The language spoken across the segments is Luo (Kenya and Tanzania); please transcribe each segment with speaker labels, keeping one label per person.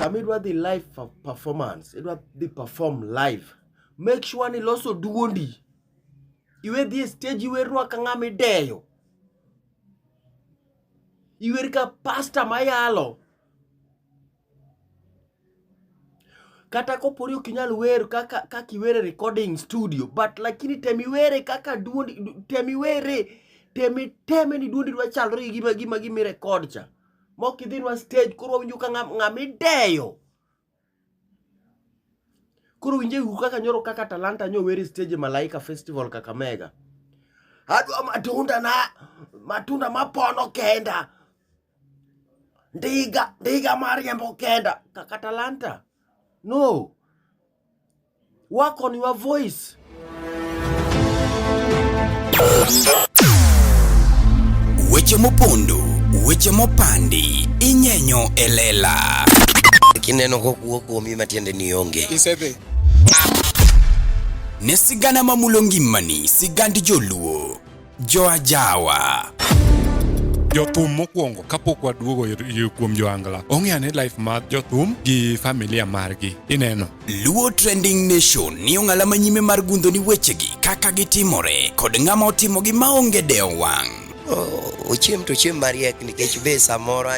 Speaker 1: Sama idwa dhi live performance, idwa dhi perform live, make sure ni iloso duondi. Iwe dhi e stage iwer rwaka ng'ama ideyo. Iwer ka pastor mayalo. Kata koponi ok inyal wer kaka kaka iwer e recording studio, but lakini tem iwere kaka duondi, tem iwere, tem iteme ni duondi dwa chalre gi gima gima gima i-record cha. Mok idhinwa stage koro wawinjo ka ng'ama ideyo. Koro winje uru kaka nyoro kaka Talanta nyo wer e stage e Malaika Festival Kakamega. Adwa matunda na matunda mapono kenda. Ndiga, ndiga mariembo kenda. Kaka Talanta. No. Work on your voice.
Speaker 2: Weche mopondo, weche mopandi, inyenyo e lela.
Speaker 3: Kineno kokuo kuomi matiende ni onge.
Speaker 4: Isedhi.
Speaker 2: Ne sigana mamulo ngimani, sigand joluo. Joajawa.
Speaker 4: Jothum mokwongo kapok waduogo kuom joangla ong'e ane life mar jothum gi familia margi ineno.
Speaker 2: Luo Trending Nation ni ong'ala manyime mar gundho ni wechegi kaka gitimore kod ng'ama otimogi maonge dewo wang'.
Speaker 3: Ochiem to ochiem mariek nikech be samoro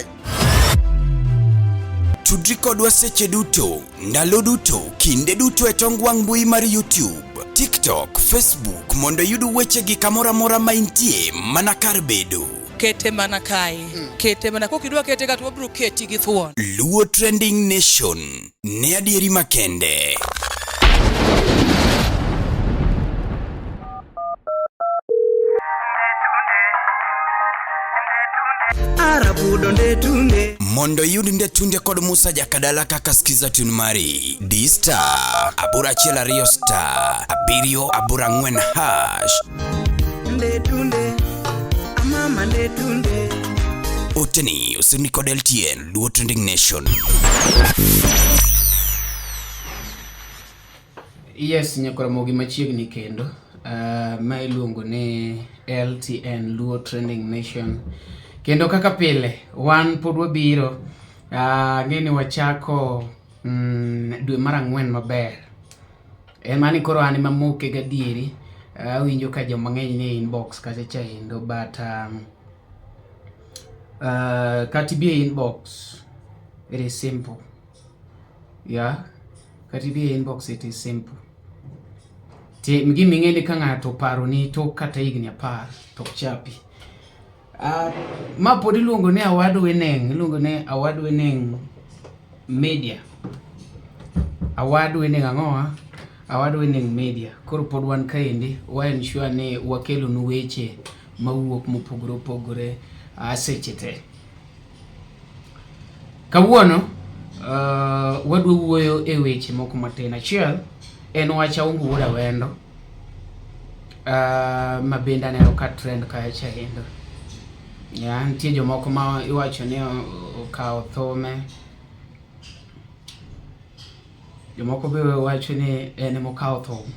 Speaker 2: Tudri kodwa seche duto, ndalo duto, kinde duto e tong wang' mbui mar YouTube, TikTok, Facebook mondo iyud wechegi kamoro amora ma intie mana kar bedo.
Speaker 5: Kete mana kae. Kete mana kok idwa kete ka to wabiro keti gi thuon.
Speaker 2: Luo Trending Nation ne adieri makende. Mondo iyud Ndetunde kod Musa Jakadala kaka skiza tune mari, di star 812 star 784 hash.
Speaker 6: Ndetunde, amama ndetunde.
Speaker 2: Oteni osemi kod LTN Luo Trending Nation.
Speaker 7: Yes, nyakoramogi machiegni kendo ma iluongo ni LTN Luo Trending Nation. Kendo kaka pile wan pod wabiro ang'e ni wachako dwe mar ang'wen maber. En mani koro an ema moke gadieri awinjo ka joma ng'eny nie inbox kacha cha endo but kata ibi e inbox it is simple. Yeah. Kata ibi e inbox it is simple. Tim gima ing'e ni ka ng'ato oparoni tok kata higni 10 to ok chapi. Ma pod iluongo ni award winning, iluongo ni award winning media. Award winning ang'owa? Award winning media. Koro pod wan kaendi, wa ensure ni wakelonu weche mawuok mopogore opogore seche te. Kawuono wadwa wuoyo e weche moko matin. Achiel en wach Aungo Wuod Awendo ma bende aneno ka trend kacha endo. Ya, nitie jomoko ma iwacho ni okawo thume. Jomoko be wacho ni en ema okawo thum.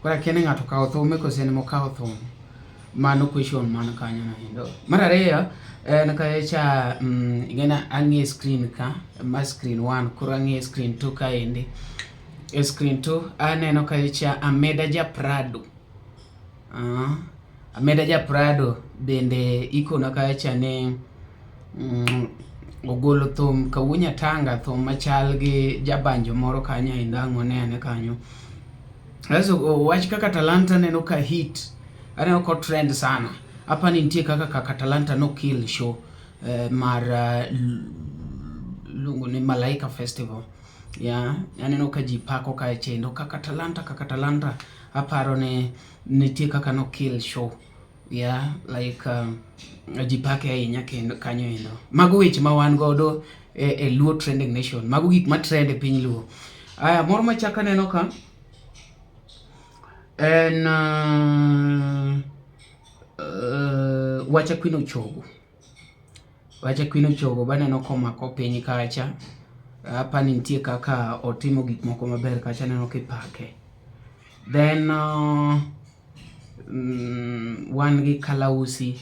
Speaker 7: Koro akia ni ng'ato okawo thume koso en ema okawo thum. Mano question man kanyo no endo. Mar ariyo en kacha ing'e ni ang'iyo screen ka, ma screen 1 koro ang'iyo screen 2 kaendi. E screen 2 aneno kacha Ameda ja Prado. Ameda ja Prado bende ikona kacha ni ogolo thum Kawuonya Tanga, thum machal gi jabanjo moro kanyo endo ang' wanene kanyo. Aso wach kaka Talanta neno ka hit, aneno ko trend sana. Apa ni nitie kaka kaka Talanta no kill show mar luongo ni Malaika Festival. Yeah, aneno ka ji pako kae chendo kaka Talanta, kaka Talanta aparo ni nitie kaka no kill show. Yeah, like ji pake ahinya kendo kanyo endo. Mago weche ma wan godo e Luo Trending Nation. Mago gik ma trend e piny Luo. Aya, moro machako aneno ka en Wacha Queen Ochogo. Wacha Queen Ochogo baneno komako piny kacha. Apa ni nitie kaka otimo gik moko maber kacha aneno kipake. Then wan gi Kalausi.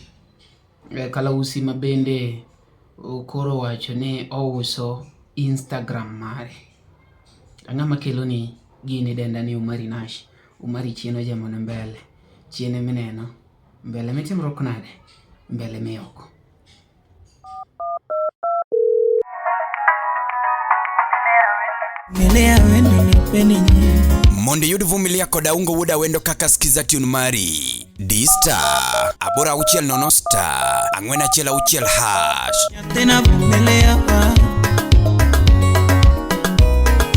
Speaker 7: Kalausi ma bende koro owacho ni ouso Instagram mare. Ang'ama kelo ni gini denda ni Umari Nash, Umari chien ojemo ne mbele, chien emineno, mbele mitimruok nade, mbele mioko.
Speaker 2: Mondo iyud Vumilia kod Aungo Wuod Awendo kaka skiza tune mari, di star 860 star 416 hash.
Speaker 6: Nyathina vumilia wa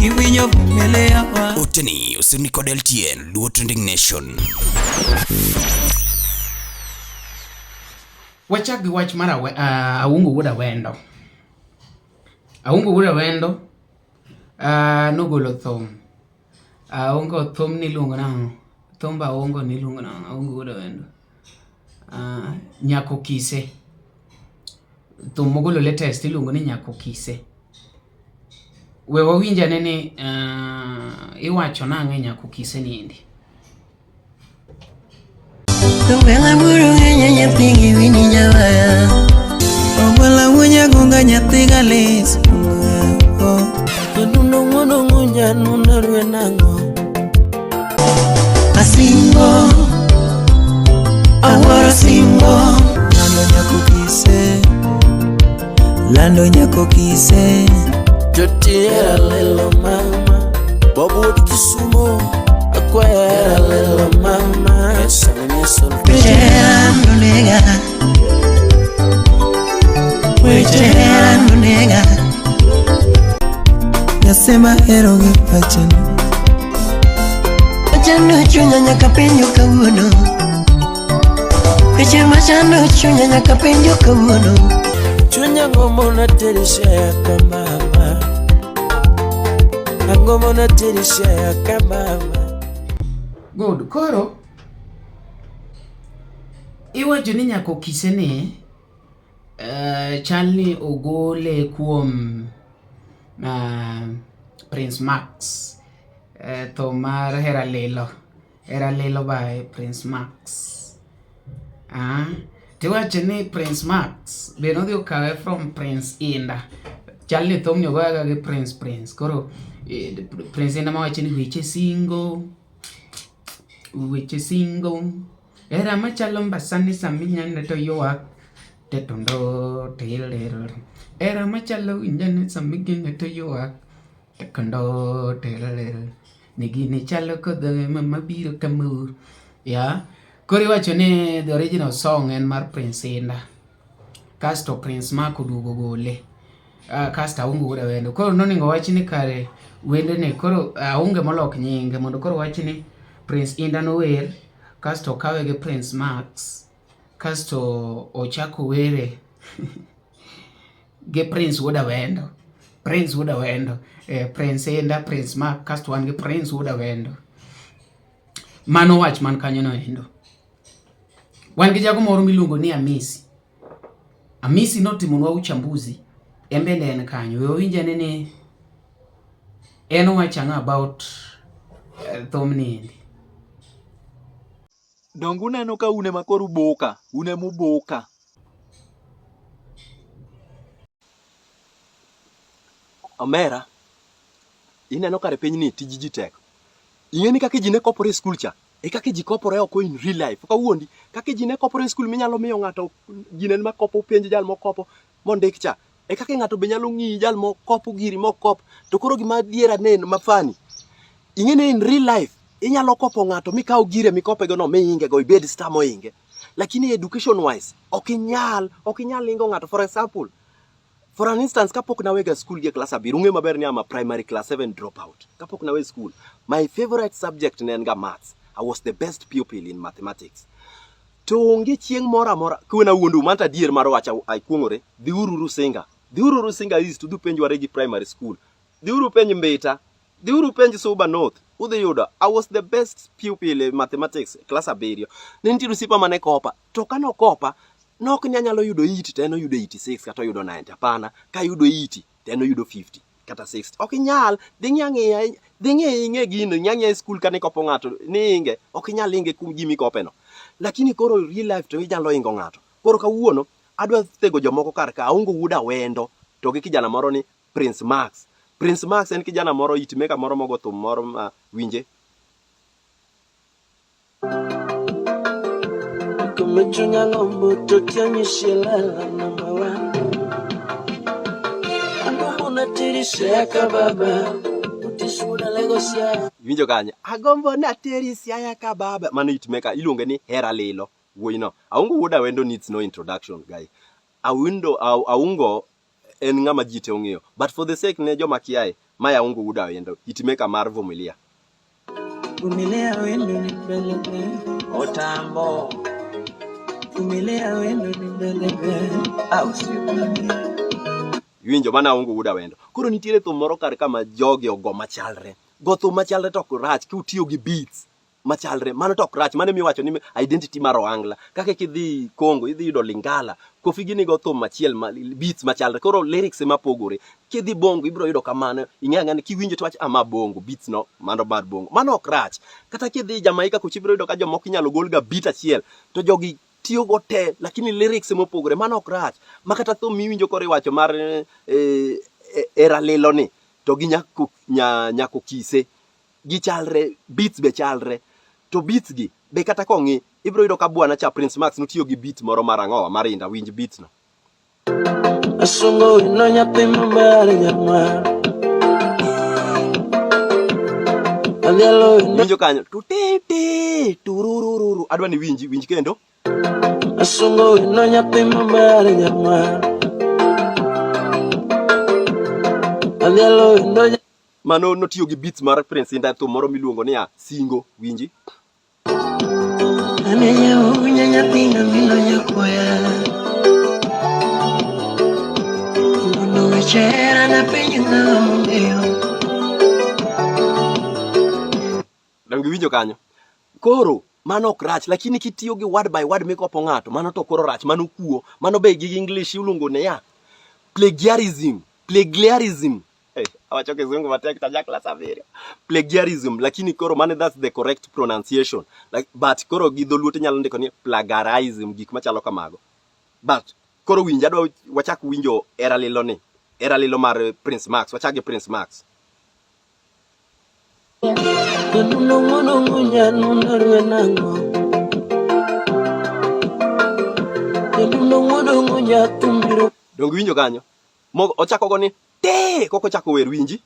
Speaker 6: Iwinjo vumilia wa
Speaker 2: Oteni osirni kod LTN Luo Trending Nation.
Speaker 7: Wachak gi wach mar Aungo Wuod Awendo. Aungo Wuod Awendo nogolo thum. Aungo thum niluongo nang'o? Thumb Aungo niluongo nang'o? Aungo Wuod Awendo. Nyako Kise. Thum mogolo latest iluongo ni Nyako Kise. We wawinj ane ni iwacho nang'o e Nyako Kise niendi.
Speaker 6: Ogwela wunya gunga nyathi galis Odundo wuono ngunya nuna rwe nang'o Asingo Awuoro singo Lando nyako kise Lando nyako kise Jotiera lelo mama Bob wuod Kisumo Akwaya hera lelo mama Weche hera nonega Weche hera nonega Nasema hero gi pachano
Speaker 3: Machando chunya nyaka penjo kawuono. Weche machando chunya nyaka penjo kawuono.
Speaker 6: Chunya ngomo na terisha ya kamama Angomo na terisha ya kamama
Speaker 7: Good. Koro iwacho ni Nyako Kise ni chal ni ogole kuom Prince Max tho mar Hera Lilo. Hera Lilo by Prince Max. Tiwacho ni Prince Max be nodhi okawe from Prince Inda. Chal ni thumni ogoyaga gi Prince Prince. Koro Prince Inda mawacho ni weche singo, weche singo. Hera machalo mbasa ni sami nene to ywak tetondo tilil. Hera machalo winjane sami gine to ywak tekondo tilil. Ni gini chalo kodho mabiro kamur. Yeah. Koro iwacho ni the original song en mar Prince Inda. Kasto Prince Mark oduogo gole. Kasto Aungo Wuod Awendo. Koro nonego wach ni kare wendene koro Aunge molok nyinge mondo koro wach ni Prince Inda nower kasto okawe gi Prince Max kasto ochako were gi Prince Wuod Awendo. Prince Wuod Awendo. Prince Inda, Prince Mark kasto wan gi Prince Wuod Awendo. Mano wach man kanyo no endo. Wan gi jago moro miluongo ni Amisi. Amisi notimonwa uchambuzi. En bende en kanyo. We wawinj ane ni en owacho ang'o about thumni endi.
Speaker 8: Donge uneno ka un ema koro ubuka, un ema ubuka. Omera, ineno kare pinyni tij ji tek. Ing'e ni kaka ji ne kopore e skul cha, e kaka ji kopore oko in real life. Ok awuondi, kaka ji ne kopore e skul minyalo miyo ng'ato ginen makopo penj jal mokopo mondik cha. E kaka ng'ato be nyalo ng'iyi jal mokopo giri mokop. To koro gima adiera neno mafani. Ing'e ni in real life inyalo kopo ng'ato mikaw gire mikopego no miinge go ibed star moinge. Lakini education wise ok inyal ingo ng'ato. For example, for an instance, kapok nawega school gi e klas 7, ung'eyo maber ni I'm a primary class 7 dropout. Kapok nawe school, my favorite subject ne en ga maths. I was the best pupil in mathematics. To onge chieng' moro amora, kuwe nawuondu, mano to adier mar wacho akuong'ore, dhiuru Rusinga. Dhiuru Rusinga East, udhi upenj Waregi Primary School. Dhiuru upenj Mbita. Dhiuru upenj Suba North. Udhi yudo, I was the best pupil in mathematics, class 7. Ne nitie osiepa mane kopa. To kane okopa, nok ni anyalo yudo 80 to en oyudo 86 kata oyudo 90. Hapana, kayudo 80 to en oyudo 50 kata 60. Ok inyal, dhi ng'i ang'iya, dhi ng'i ing'e gino, ng'i ang'iya e skul kane ikopo ng'ato, ni inge, ok inyal inge kuom gima ikope no. Lakini koro real life to inyalo ingo ng'ato. Koro kawuono, adwa thego jomoko kar ka, Aungo Wuod Awendo to gi kijana moro ni Prince Max. Prince Max en kijana moro hitmaker moro mogo thum moro ma winje.
Speaker 6: Kumechunya ng'ombo to tianyisi lala number one. Agombo nateri Siaya ka baba. Utisuda lego Siaya.
Speaker 8: Iwinjo kanyo? Agombo nateri Siaya ka baba. Mano hitmaker iluonge ni Hera Lilo. Wuoyi no. Aungo wuod Awendo needs no introduction guy. Awundo Aungo en ng'ama ji te ong'eyo. But for the sake ne joma kiaye, mae Aungo wuod Awendo, hitmaker mar Vumilia.
Speaker 6: Vumilia wendo ni mbele Otambo. Vumilia wendo ni mbele au sio bwana?
Speaker 8: Iwinjo mano Aungo wuod Awendo. Koro nitiere thum moro kar ka ma jogi ogo machalre. Go thum machalre to ok rach kiutiyo gi beats machalre. Mano to ok rach. Mano emiwacho ni identity mar ohangla. Kaka kidhi Congo idhi yudo Lingala. Koffi gini go thum machiel ma, beats machalre. Koro lyrics ema pogore. Kidhi Bongo ibiro yudo kamano. Ing'e ang'e ni kiwinjo to wach ama Bongo beats no mano mar Bongo. Mano ok rach. Kata kidhi Jamaica kucha ibiro yudo ka jomoko inyalo gol ga beat achiel to jogi tiyo go te lakini lyrics ema opogore. Mano ok rach. Ma kata thum miwinjo koro iwacho mar eh, eh, era lilo ni to gi nyako, nya, nyako kise gichalre, beats be chalre. To beats gi be kata kong'i ibiro yudo ka bwana cha Prince Max notiyo gi beat moro mar ang'owa mar inda winj beat no.
Speaker 6: Asungo wino nyathi maber nyamar. Adhialo wino
Speaker 8: Winjo kanyo tu ti ti tururururu adwa ni winji winj kendo.
Speaker 6: Asungo wino nyathi maber nyamar. Adhialo wino
Speaker 8: Mano notiyo gi beats mar Prince Indah thum moro miluongo niya Singo winji. Donge iwinjo kanyo? Koro mano ok rach, lakini kitiyo gi word by word mikopo ng'ato, mano to koro rach, mano kuo. Mano be gi English iluongo niya plagiarism, plagiarism. Hey, awacho kizungu matek to aja klas abiriyo. Plagiarism, lakini koro mano that's the correct pronunciation. Like, but koro gi dholuo to inyalo ndiko ni plagiarism, gik machalo kamago. But koro winj, adwa wachak winjo era lilo ni. Era lilo mar Prince Max, wachak gi Prince Max. Donge iwinjo kanyo? Mo ochako go ni te koko ochako wer winji.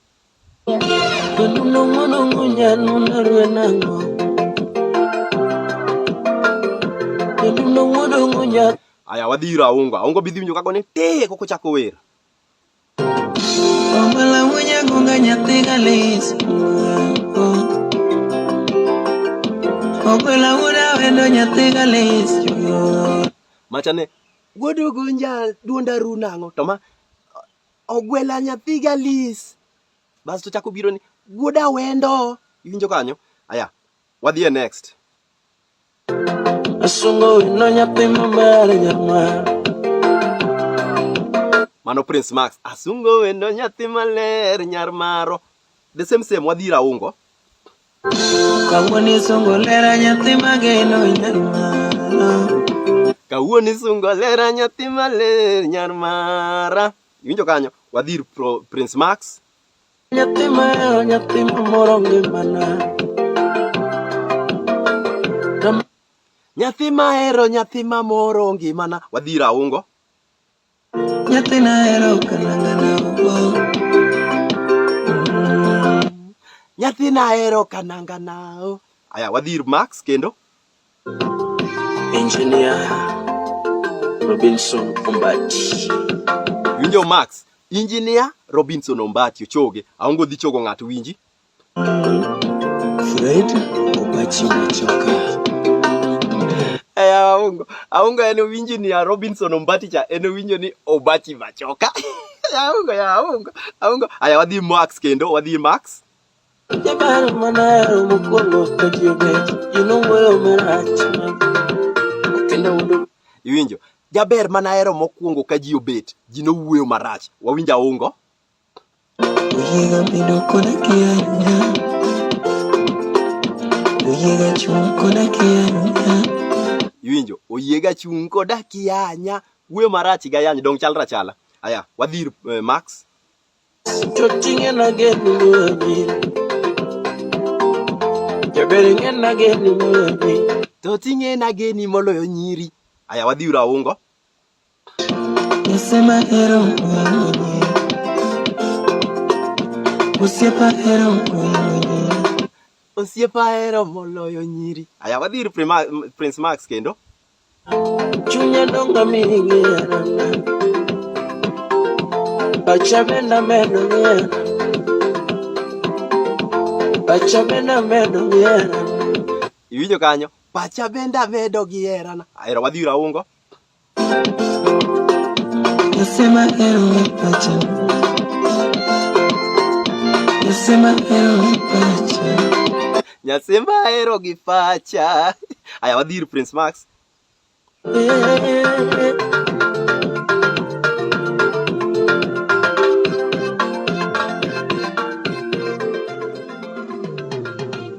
Speaker 8: Aya wadhi ir Aungo. Aungo bidhi winjo kago ni te koko ochako wer. Machane wuod Ugunja duonda ru nang'o to ma ogwela nyathi galis bas to chako biro ni wuod awendo iwinjo kanyo aya wadhi e next
Speaker 6: Asungo wino nyathi maber nyamar.
Speaker 8: Mano Prince Max asungo wendo nyathi maler nyar maro the same same wadhi ir Aungo
Speaker 6: Kawuono isungo lera nyathi mageno nyar mara.
Speaker 8: Kawuono isungo lera nyathi maler nyar mara. Iwinjo kanyo? Wadhi ir Prince Max.
Speaker 6: Nyathi mahero nyathi mamoro ngimana.
Speaker 8: Nyathi mahero nyathi mamoro ngimana. Wadhi ir Aungo.
Speaker 6: Nyathina hero kanangana ogo.
Speaker 8: Nyathina hero kanangana o. Aya wadhi ir Max kendo.
Speaker 6: Engineer Robinson Ombati.
Speaker 8: Winjo Max, Engineer Robinson Ombati ochoge. Aongo dhi chogo ng'ato winji.
Speaker 6: Fred Obachi Machoka.
Speaker 8: Eh, aongo. Aongo en owinjo ni a Robinson Ombati cha en owinjo ni Obachi Machoka. aongo ya aongo. Aongo. Aya wadhi Max kendo, wadhi Max.
Speaker 6: Jaber manahero mokwongo ka ji obet, ji nowuoyo marach. Kendo wuondo
Speaker 8: Iwinjo. Jaber manahero mokwongo ka ji obet, ji nowuoyo marach. Wawinjo aongo.
Speaker 6: Oyiega bedo koda kianya. Oyiega chung' koda kianya.
Speaker 8: Iwinjo, oyiega chung' koda kiyanya. Wuoyo marach gi ayany dong' chalre achala. Aya, wadhi ir eh, Max.
Speaker 6: To ting'e nageni moloyo nyiri. Jaber ing'e nageni moloyo nyiri.
Speaker 8: To ting'e nageni moloyo nyiri. Aya wadhi uru Aungo.
Speaker 6: Nisema hero moloyo nyiri. Osiepa hero moloyo nyiri.
Speaker 8: Osiepa hero moloyo nyiri. Aya wadhi ir Prince Max kendo.
Speaker 6: Chunya donga mingi herana. Pacha benda medo gi Pacha benda medo gi herana.
Speaker 8: Iwinjo kanyo? Pacha benda medo gi herana. Aya wadhi ir Aungo.
Speaker 6: Nasema hero gi pacha. Nasema hero gi pacha.
Speaker 8: Nyasimba hero gi pacha. Aya wadhi ir Prince Max.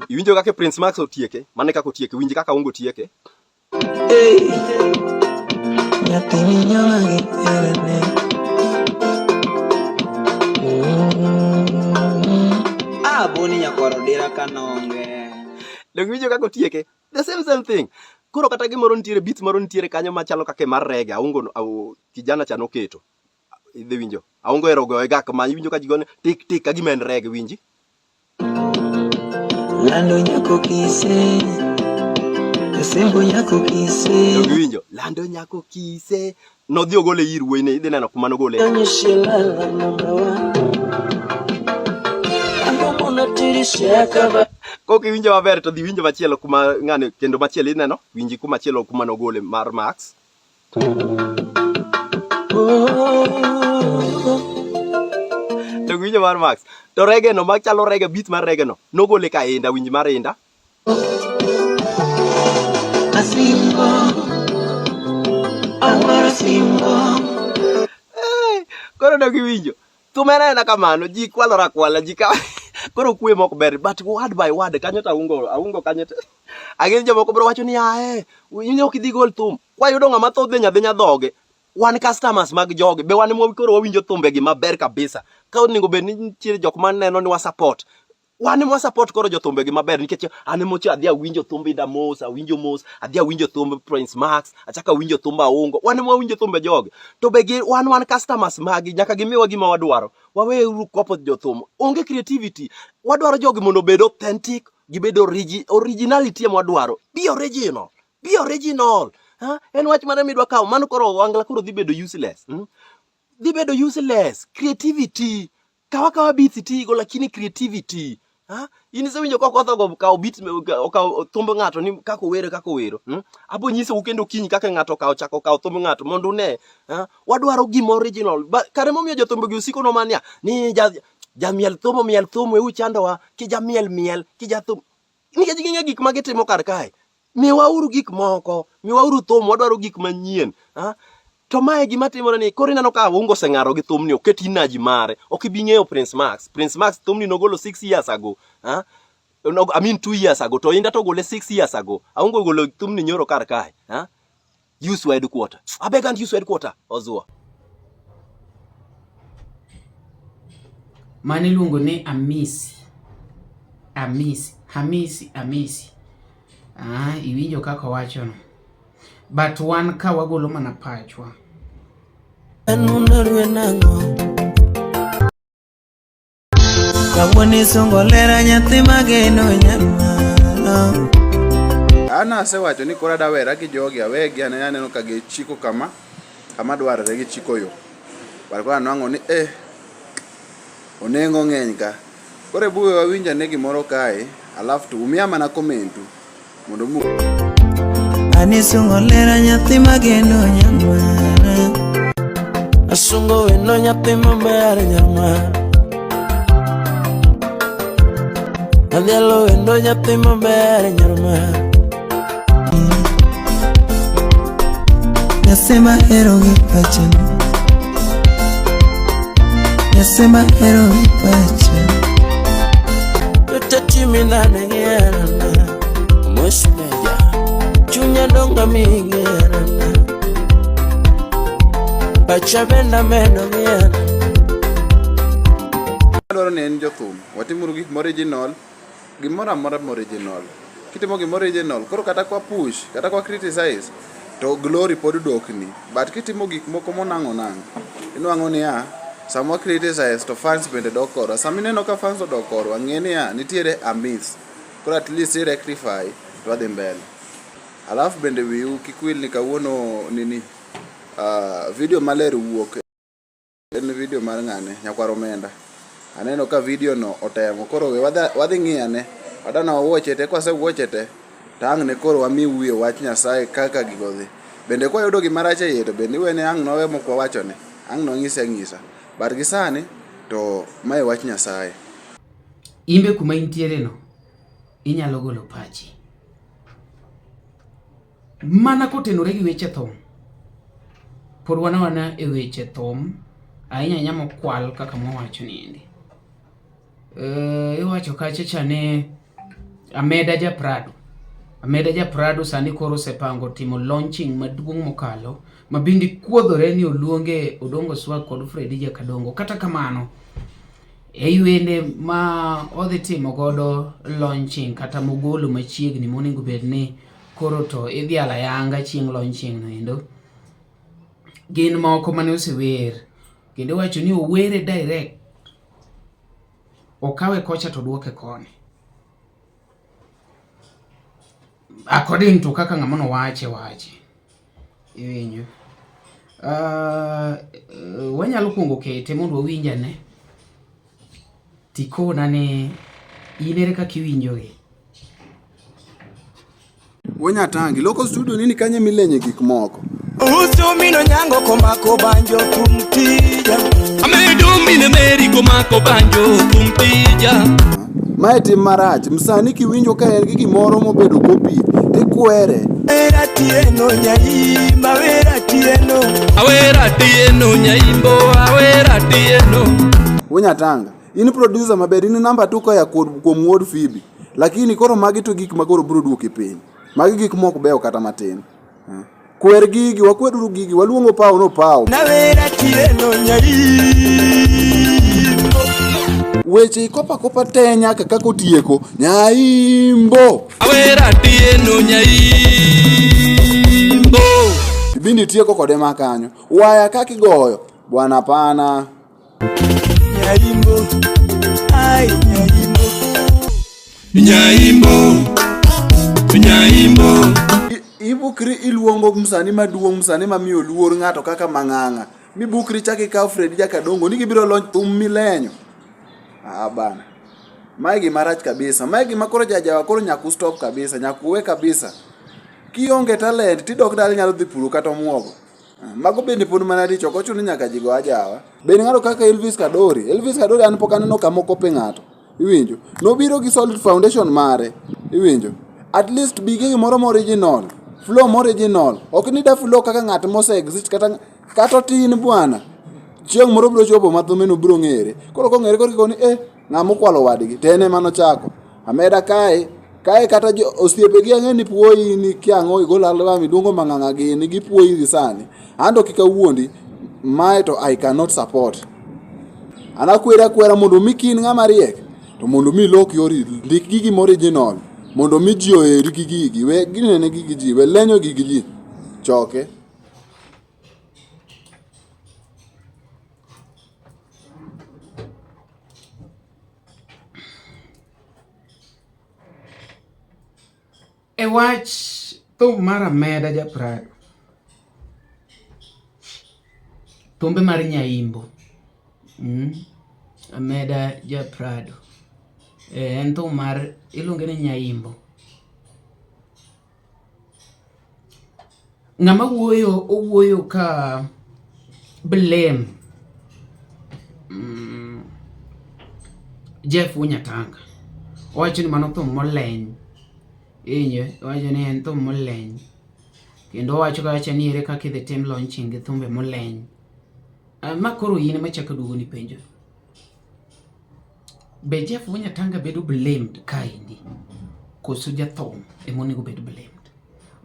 Speaker 8: Iwinjo kaka Prince Max otieke? Mano e kaka otieke. Winj kaka Aungo tieke.
Speaker 6: Nyathini nyoma gi herane.
Speaker 9: Ah, boni nyakwar odira kanonge.
Speaker 8: Donge iwinjo kaka otieke? The same same thing. Koro kata gimoro nitiere, beat moro nitiere kanyo machalo kaka mar reggae. Aungo no, au, kijana cha noketo. Idhi winjo. Aungo ero goye ga kama iwinjo ka ji gone tik tik ka gima en reggae winji.
Speaker 6: Lando nyako kise. Asembo nyako kise.
Speaker 8: Donge iwinjo? Lando nyako kise. Nodhi ogole ir wuoyi ne, idhi neno kuma nogole.
Speaker 6: Nyishilala number one. Angomona tirisha kaba.
Speaker 8: Kok iwinjo maber to dhi winjo machielo kuma ng'ani kendo machielo ineno, winji kuma chielo kuma nogole mar Max. To winjo mar Max. To reggae no machalo reggae beat mar reggae no nogole ka Inda, winj mar Inda.
Speaker 6: Asimbo. Awara simbo.
Speaker 8: Eh, koro dog iwinjo. Thum en aena kamano, ji kwalore akwala, ji ka koro kwe mok ber, but word by word kanyo to Aungo, Aungo kanyo to ang'e jomoko biro wacho ni ae, in ok idhi gol thum. Kwayudo ng'ama tho dhinya dhinya dhoge, wan customers mag jogi, be wan ema koro wawinjo thumbegi maber kabisa. Ka onego bed ni nitiere jok maneno ni wa support, wan ema support koro jothumbegi maber nikech an ema ocha adhi awinjo thumb Inda mos, awinjo mos, adhi awinjo thumb Prince Max, achako awinjo thumb Aungo. Wan ema wawinjo thumbe jogi. To be gi, wan wan customers magi, nyaka gimiwa gima wadwaro. Waweuru kopo jothum. Onge creativity. Wadwaro jogi mondo obed authentic, gibed originality ema wadwaro. Be original. Be original. Ha? En wach mane midwa kawo? Mano koro Wangla koro dhi bedo useless. Dhi bedo useless. Creativity. Kawa kawa beats itigo lakini creativity. Ha? In isewinjo ka Okoth ogo kawo beats okawo thumb ng'ato ni kaka owero kaka owero. Abo nyisou kendo kiny kaka ng'ato okawo chako kawo thumb ng'ato mondo une. Ha? Wadwaro gima original. Ba, kare momiyo jothumbe gi osiko nomania ni jamiel thum omiel thum we uchandowa kijamiel miel kijathum. Nikech ging'e gik ma gitimo kar kae. Miwauru gik moko, miwauru thum, wadwaro gik manyien. Ha? To mae gima timore ni koro ineno ka Aungo oseng'aro gi thumni, oket inaji mare. Ok ibi ng'eyo Prince Max. Prince Max thumni nogolo 6 years ago. Ha? No, I mean 2 years ago. To Inda to ogole 6 years ago. Aungo ogolo thumni nyoro kar kae. Ha? Use headquarter. Abeg and use headquarter. Ozua.
Speaker 7: Mano iluongo ni Amisi. Amisi, Hamisi, Amisi. Ah, iwinjo kaka owachono. But wan ka wagolo mana pachwa.
Speaker 6: Kawuono isungo lera nyathi mageno nyarmara.
Speaker 10: An asewacho ni koro adawera gi jogi awegi ane aneno ka gichiko kama kama dwarore gichiko yo. But koro anwang'o ni eh onengo ng'eny ka. Koro ebu we wawinj ane gimoro kae alafu to umiya mana komentu mondo mu
Speaker 6: Anisungo lera nyathi mageno nyamara. Asungo weno nyathi maber nyamara. Adhialo wendo nyathi maber nyamara. Nasema hero gi pacha. Nasema hero gi pacha. Tutatimi nane ng'erana. Mosmeja. Chunya donga mi ng'erana. Pacha benda meno ng'erana.
Speaker 10: jothum, watimuru gik moriginal, gimoro amora moriginal. Kitimo gima original, koro kata kwa push, kata kwa criticize, to glory pod dokni. But kitimo gik moko monang' onang', inwang'o niya, sama wa criticize to fans bende dok korwa. Sama ineno ka fans odok korwa, ng'e niya, nitiere a miss. Koro at least i rectify to wadhi mbele. Alafu bende wiu kik wil ni kawuono nini, video maler wuok. En video mar ng'ane, nyakwar omenda. Aneno ka video no otemo. Koro we wadhi ng'iyo ane. Wadana wawuoche te, kwase wuoche te, to ang' ne koro wami wiye wach Nyasaye kaka gigo dhi. Bende kwayudo gima rach e iye to bende iwene ang' nowe mok wawachone. Ang' nwang'ise ang'isa. But gi sani to mae wach Nyasaye.
Speaker 7: Imbe kuma intiere no, inyalo golo pachi. Mana kotenore gi weche thum, pod wan awana e weche thum ahinya ahinya mokwal kaka mwawacho niendi. E, iwacho kacha cha ni Ameda ja Prado. Ameda ja Prado sani koro osepango timo launching maduong' mokalo ma bende kuodhore ni oluonge Odongo Swag kod Fredi Jakadongo. Kata kamano, Ei wende ma odhi timo godo launching kata mogolo machiegni monego bed ni koro to idhialo ayanga chieng' launching no endo gin moko mane osewer kendo iwacho ni owere direct okawe kocha to oduoke koni according to kaka ng'ama nowache wache Iwinjo? Uh, wanyalo kuongo kete mondo wawinj ane. Tikona ni in ere kaka iwinjogi?
Speaker 10: Wonyatangi, loko studio nini kanye milenye gik moko.
Speaker 6: Usu mino nyango komako banjo kumtija.
Speaker 11: Amedo mine meri komako banjo kumtija.
Speaker 10: Mae tim marach. Msani kiwinjo ka en gi gimoro mobedo kopi, tikwere.
Speaker 6: Awera tieno nyaimba, awera tieno.
Speaker 11: Awera tieno nyaimbo, awera tieno.
Speaker 10: Wunyatanga, in producer maber, in namba tu koya kuom wuod Phoebe. Lakini koro magi to gik ma koro biro duoki piny. Magi gik mok beyo kata matin. Kwer gigi, wakweduru gigi, waluongo pawo no pawo.
Speaker 6: Nawera tieno nyaimbo.
Speaker 10: Weche ikopa kopa te nyaka kaka otieko nyaimbo.
Speaker 11: Awera tieno nyaimbo.
Speaker 10: Ibindi tieko kode ma kanyo. Waya kaka igoyo. Bwana pana.
Speaker 6: Nyaimbo. Ai nyaimbo.
Speaker 11: Nyaimbo. Nyaimbo.
Speaker 10: Ibukri iluongo msanii maduong' msanii mamiyo luor ng'ato kaka Mang'ang'a. Mibukri chak ikaw Fredi Jakadongo ni gibiro lony thum milenyo. Ah bana. Mae gima rach kabisa. Mae gima koro jajawa koro nyaka u stop kabisa, nyaka uwe kabisa. Kionge talent tidok dala inyalo dhi puro kata omuogo. Mago bende pod mana richo, ok ochuno ni nyaka ji go ajawa. Bende ng'ato kaka Elvis Kadori, Elvis Kadori an pok aneno kama okope ng'ato. Iwinjo? Nobiro gi solid foundation mare. Iwinjo? At least bi gi gimoro ma original, flow ma original. Ok ni da flow kaka ng'at mose exist kata kata otin bwana. Chieng' moro biro chopo ma thumeno biro ng'ere. Koro kong'ere koro ikoni eh ng'ama okwalo wadgi to en ema nochako. Ameda kae, kae kata jo osiepegi ang'e ni puoyi ni kia ang'o igolo album iluongo mang'ang'a gini gipuoyi gi sani. An to kik awuondi, mae to I cannot support. An akweri akwera mondo mi kin ng'ama riek to mondo mi ilok yori ndik gigi moriginal mondo mi ji oheri gi gigi we ginene gigi ji we lenyo gigi ji choke.
Speaker 7: E wach thum mar Ameda ja Prado, thumbe mar Nyaimbo, Ameda ja Prado, en thum mar iluonge ni Nyaimbo. Ng'ama wuoyo owuoyo ka blame mm, Jeff Wunyatanga. Owacho ni mano thum moleny. Iwinjo? Owacho ni en thum moleny. Kendo owacho kawacha ni ere kaka idhi tim launching gi thumbe moleny. Uh, ma koro in ema chako duogo ni penjo. Be Jeff Wunyatanga bedo blamed kaendi? Koso jathum ema onego bed blamed?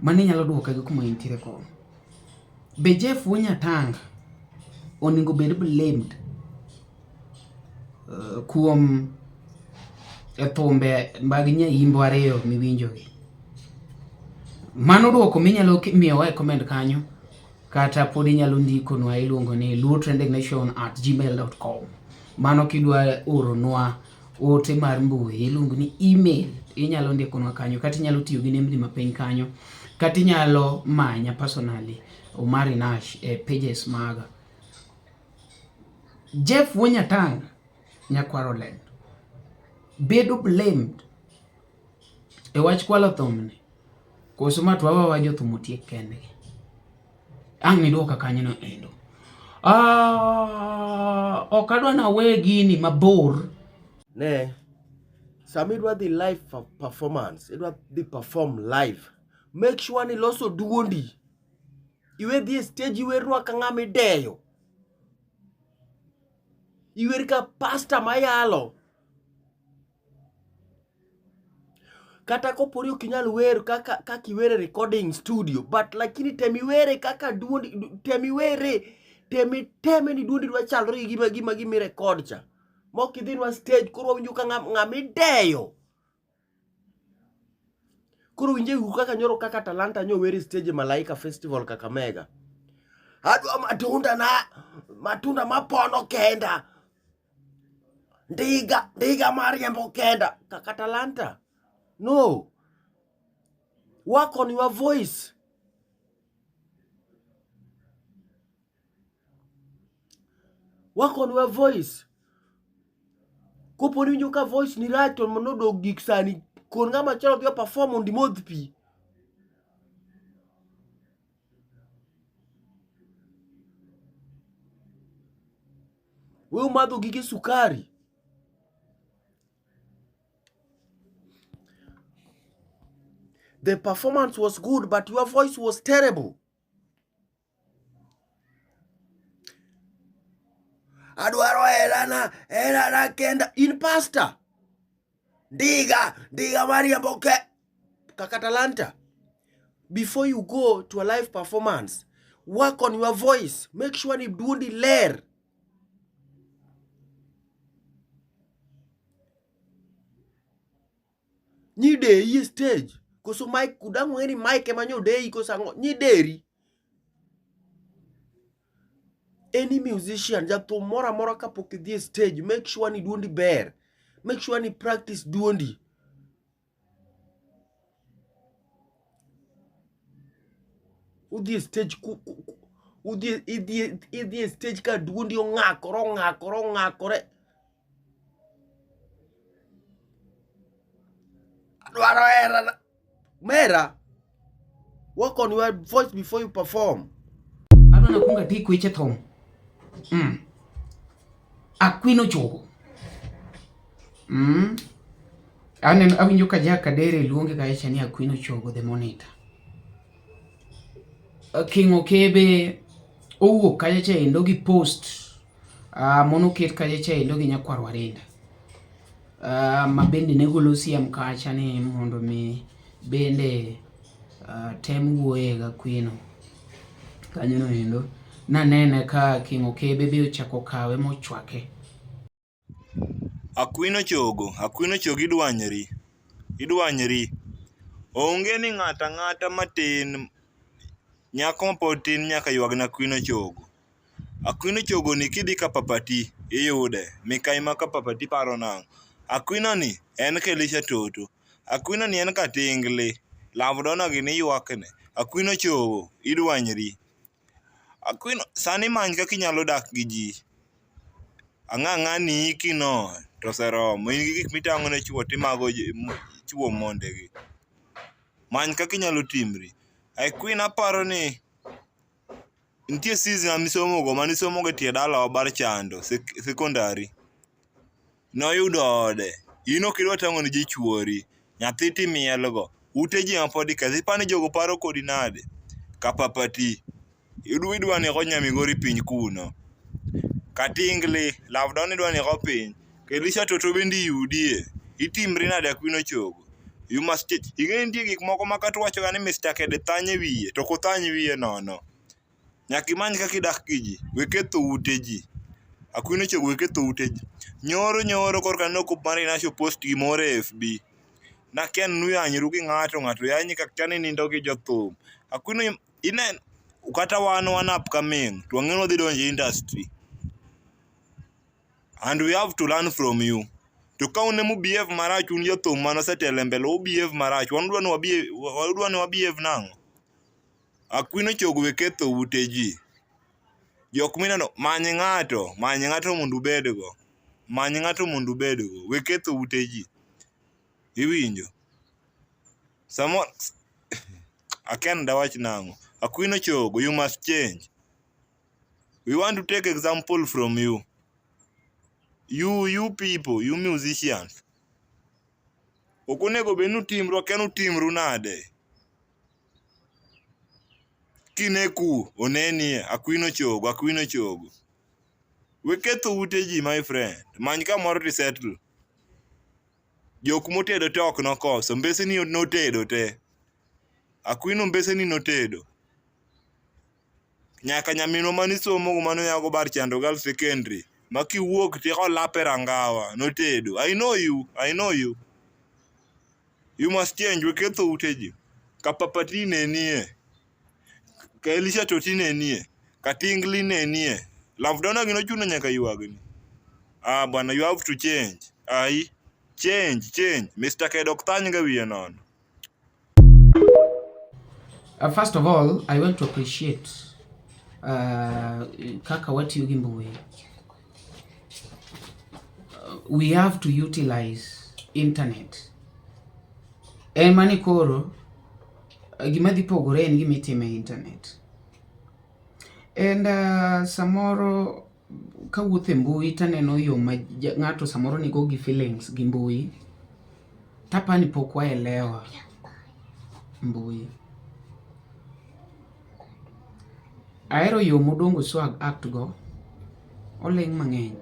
Speaker 7: Mano inyalo duoka gi kuma intiere kono. Be Jeff Wunyatanga onego bed blamed? uh, kuom e thumbe mag nyaimbo ariyo miwinjogi? Mano dwoko minyalo miyowa e comment kanyo kata pod inyalo ndikonwa iluongo ni luotrendingnation@gmail.com. Mano kidwa oronwa ote mar mbui iluongo ni email, inyalo ndikonwa kanyo kata inyalo tiyo gi nembni mapiny kanyo kata inyalo manya personally Omari Nash e pages maga. Jeff Wuonyatanga nyakwar Olendo bedo blamed e wach kwalo thumni koso ma to wawa jothum otiek kendgi? Ang' niduoka kanyono endo. Ah, ok adwa nawe gini mabor.
Speaker 1: Ne, sama idwa dhi live performance, idwa dhi perform live, make sure ni loso duondi. Iwe dhi e stage iwernwa ka ng'ama ideyo. Iwer ka pasta mayalo. Kata koponi ok inyal wer kaka kaka iwer e recording studio, but lakini tem iwere kaka duondi, tem iwere, tem iteme ni duondi dwa chalore gi gima gima gima irekod cha. Mok idhinwa stage koro wawinjo ka ng'ama ideyo. Koro winje uru kaka nyoro kaka Talanta nyo wer e stage e Malaika Festival Kakamega. Adwa matunda na matunda mapono kenda. Ndiga, ndiga mariembo kenda. Kaka Talanta. No. Work on your voice. Work on your voice. Kopo ni winjo ka voice ni rach to nodog gik sani kon ng'ama chielo dhi perform mondo imodh pi. We umadho gige sukari. The performance was good, but your voice was terrible. Adwaro herana, herana kenda. In pastor. Ndiga, ndiga mariembo ke. Kaka Talanta. Before you go to a live performance, work on your voice. Make sure ni duondi ler. Nyideyi e stage. Koso mic, kudang' ung'e ni mic ema nyodeyi koso ang'o? Nyideri. Any musician, jathum moro amora kapok idhi e stage, make sure ni duondi ber. Make sure ni practice duondi. Udhi e stage ku, ku, ku, udhi idhi idhi e stage ka duondi ong'akore ong'akore ong'akore. Adwaro hera mera. Work on your voice before you perform.
Speaker 7: Adwa nakunga tik weche thum. Akwino chogo. Aneno awinjo ka Jack Kadere luonge kacha ni Akwino Chogo the monitor. King Okebe owuok kacha cha endo gi post mono ket kacha cha endo gi nyakwar Warinda. Ma bende ne golo siem kacha ni mondo mi bende tem wuoye ga Akwino. Kanyo no endo nanene ka King Okebe be ochako kawe mochwake.
Speaker 12: Akwino chogo, akwino chogo idwanyri, idwanyri. Onge ni ng'ato ang'ata matin, nyako mapod tin nyaka ywagna akwino chogo. Akwino chogo ni kidhi ka papati iyude, mikayi ma ka papati paro nang'o? Akwino ni en Kelisha Toto, akwino ni en Katingli, Love Donna gini ywakne. Akwino chogo, idwanyri. Akwino, sani many kaka inyalo dak gi ji. Ang'a ang'a ni iki no to oseromo. In gi gik mitang'o ne chwo timago chwo mondegi. Many kaka inyalo timri. Ai Queen aparo ni nitie season misomogo manisomogo e tie dalawa bar chando sekondari. Noyudo ode. In ok idwa tang'o ne ji chuori. Nyathi timielgo. Ute ji ma pod iketho. Iparo ni jogo paro kodi nade? Kapapati. Idwa nego nya Migori piny kuno. Katingli, love down idwa nego piny. Elisha Toto bende iyudie. Itimri nade Akwino Chogo? You must change. Ing'e nitie gik moko ma kata wachoga ni Mr. Kede thany e wiye, to ok othany wiye nono. Nyaka imany kaka idak gi ji. We ketho ute ji. Akwino chogo we ketho ute ji. Nyoro nyoro korka aneno ka Marina post gimoro e FB. Nakia ni nuyanyru gi ng'ato, ng'ato yanyi kakia ni nindo gi jothum. Akwino inen kata wan wan upcoming to wang'eyo ni wadhi donjo e industry. And we have to learn from you. To ka un ema behave marach un jothum mane osetelo e mbele u behave marach wan udwa ni wa udwa ni wa behave nang'o? Akwino chogo we ketho ute ji. Jok mineno many ng'ato, many ng'ato mondo ubedgo. Many ng'ato mondo ubedgo. We ketho ute ji. Iwinjo? Samo akia ni dawach nang'o. Akwino chogo, you must change. We want to take example from you. You, you people, you musicians. Ok onego bed ni utimru, akia ni utimru nade. Kineku, onenie, akwino chogo, akwino chogo. We ketho ute ji my friend. Many kamoro to settle. Jok motedo te ok nokoso, mbeseni notedo te. Akwino mbeseni notedo. Nyaka nyaminwa mane isomogo mane oyago bar Chando Girls Secondary ma kiwuok to olap e rangawa notedo. I know you, I know you. You must change, we ketho ute ji. Kapapati ne nie. Ka Elisha Toti ne nie. Katingli ne nie. Love Donna gi nochuno nyaka ywagni. Ah bwana, you have to change. Ai, change, change. Mr. Kedo ok thany ga wiye nono.
Speaker 7: First of all, I want to appreciate kaka watiyo gi mbui. We have to utilize internet. En mani koro gima dhi pogore en gima itimo e internet. And samoro kawuotho e mbui taneno yo ma ng'ato samoro nigo gi feelings gi mbui. Tapani pok waelewa mbui. Ahero yo modongo swag act go. Oling' mang'eny.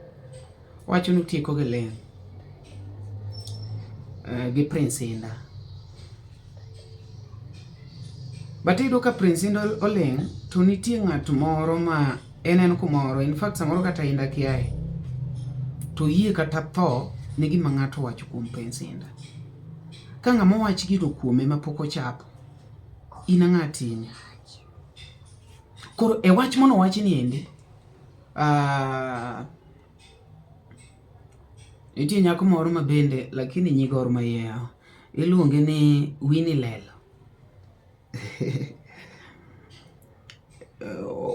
Speaker 7: Owacho ni otieko gi ling' gi Prince Inda. But iyudo ka Prince Inda oling' to nitie ng'at moro ma en en kumoro in fact samoro kata Inda kiaye to oyie kata tho ne gima ng'ato owacho kuom Prince Inda. Ka ng'ama owach gino kuome ma pok ochapo, in ang'a timi? Koro e wach mane owach ni endi, nitie nyako moro ma bende lakini nyi Gor Mahia iluonge ni Winnie Lelo.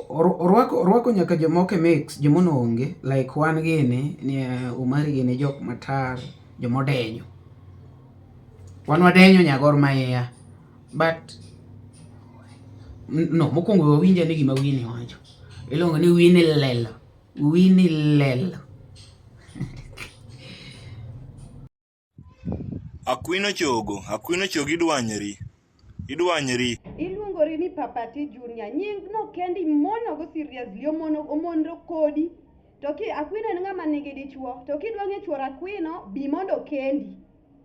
Speaker 7: Orwako nyaka jomoko e mix, joma onge like wan gini, ni Omari gini jok matar, jomodenyo. Wan wadenyo nya Gor Mahia but no, mokwongo wawinj ane gima Winnie wacho. Iluongo ni Winnie Lelo. Winnie Lelo.
Speaker 12: Akwino chogo, akwino chogo idwanyri. Idwanyri.
Speaker 13: Iluongori ni Papati Junior. Nying no kendi imono go seriously, omono omonro kodi. To ki Akwino en ng'ama nigi dichuo. To kidwa ng'e chuor Akwino, bi mondo okendi.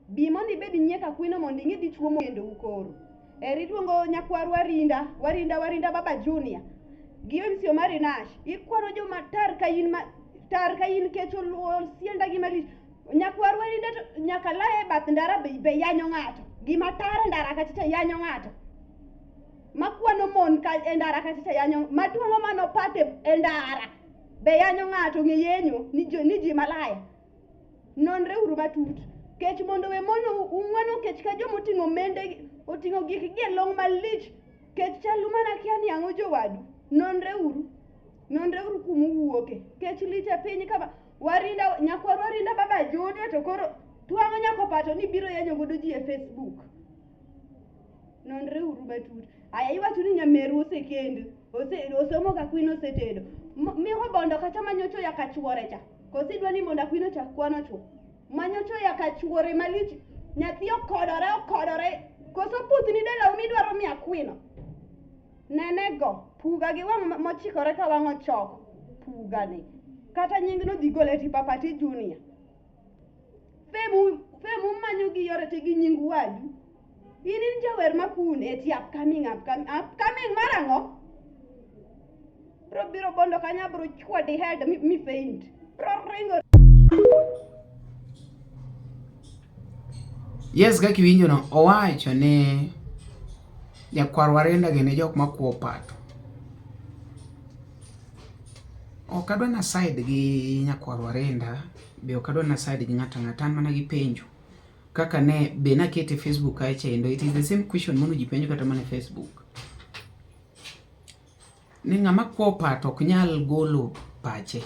Speaker 13: Bi mondo ibed nyiek Akwino mondo ing'e dichuo mokendou koro. Eri iluongo nyakwar Warinda, Warinda Warinda Baba Junior. Gi MC Omari Nash. Ikwano joma tar ka in ma tar ka in kech osienda gi malich. Nyakwar Warinda to nyaka laye e bath ndara be, be yanyo ng'ato. Gima tar e ndara kacha cha yanyo ng'ato. Makwano mon ka e ndara kacha cha yanyo, matuang'o mano pate e ndara be yanyo ng'ato ng'e yenyo ni jo, ni ji malaya. Nonre uru matut. Kech mondo we mono ung'wano kech ka joma oting'o mende oting'o gik gi e long malich. Kech chalu mana kia ni ang'o jowadu. Nonre uru. Nonre uru kuma uwuoke. Kech lich e piny kama Warinda nyakwar Warinda Baba Junior to koro twang'o nyako pato ni biro yanyo godo ji e Facebook. Nonre uru matut. Aya iwacho ni nyameru osekend, ose osomo ka kwin osetedo. Miho bondo kata manyocho ya kachuore cha. Koso idwa ni mondo akwin ochak kwano chwo. Manyocho ya kachuore malich. Nyathi okodore okodore. Koso puthni dalau midwaro mi akwino. Nene go, puga gi wang' mochikore ka wang' ochoko. Puga ni. Kata nying no dhi gole ti Papati Junior. Fame fame umanyo gi yore te gi nying wadu. In in jawer makune eti upcoming upcoming upcoming mar ang'o? Bro biro bondo kanyo bro chwadi head mi, mi faint. Bro ringo.
Speaker 7: Yes, kaka iwinjo no, owacho ni nyakwar Warenda gin jok makuo pato. Ok adwa na side gi nyakwar Warenda, be ok adwa na side gi ng'ato ang'ata, an mana gi penjo. Kaka ne be nakete e Facebook kacha endo, it is the same question mono ji penjo kata mana e Facebook. Ni ng'ama kuo pato ok nyal golo pache.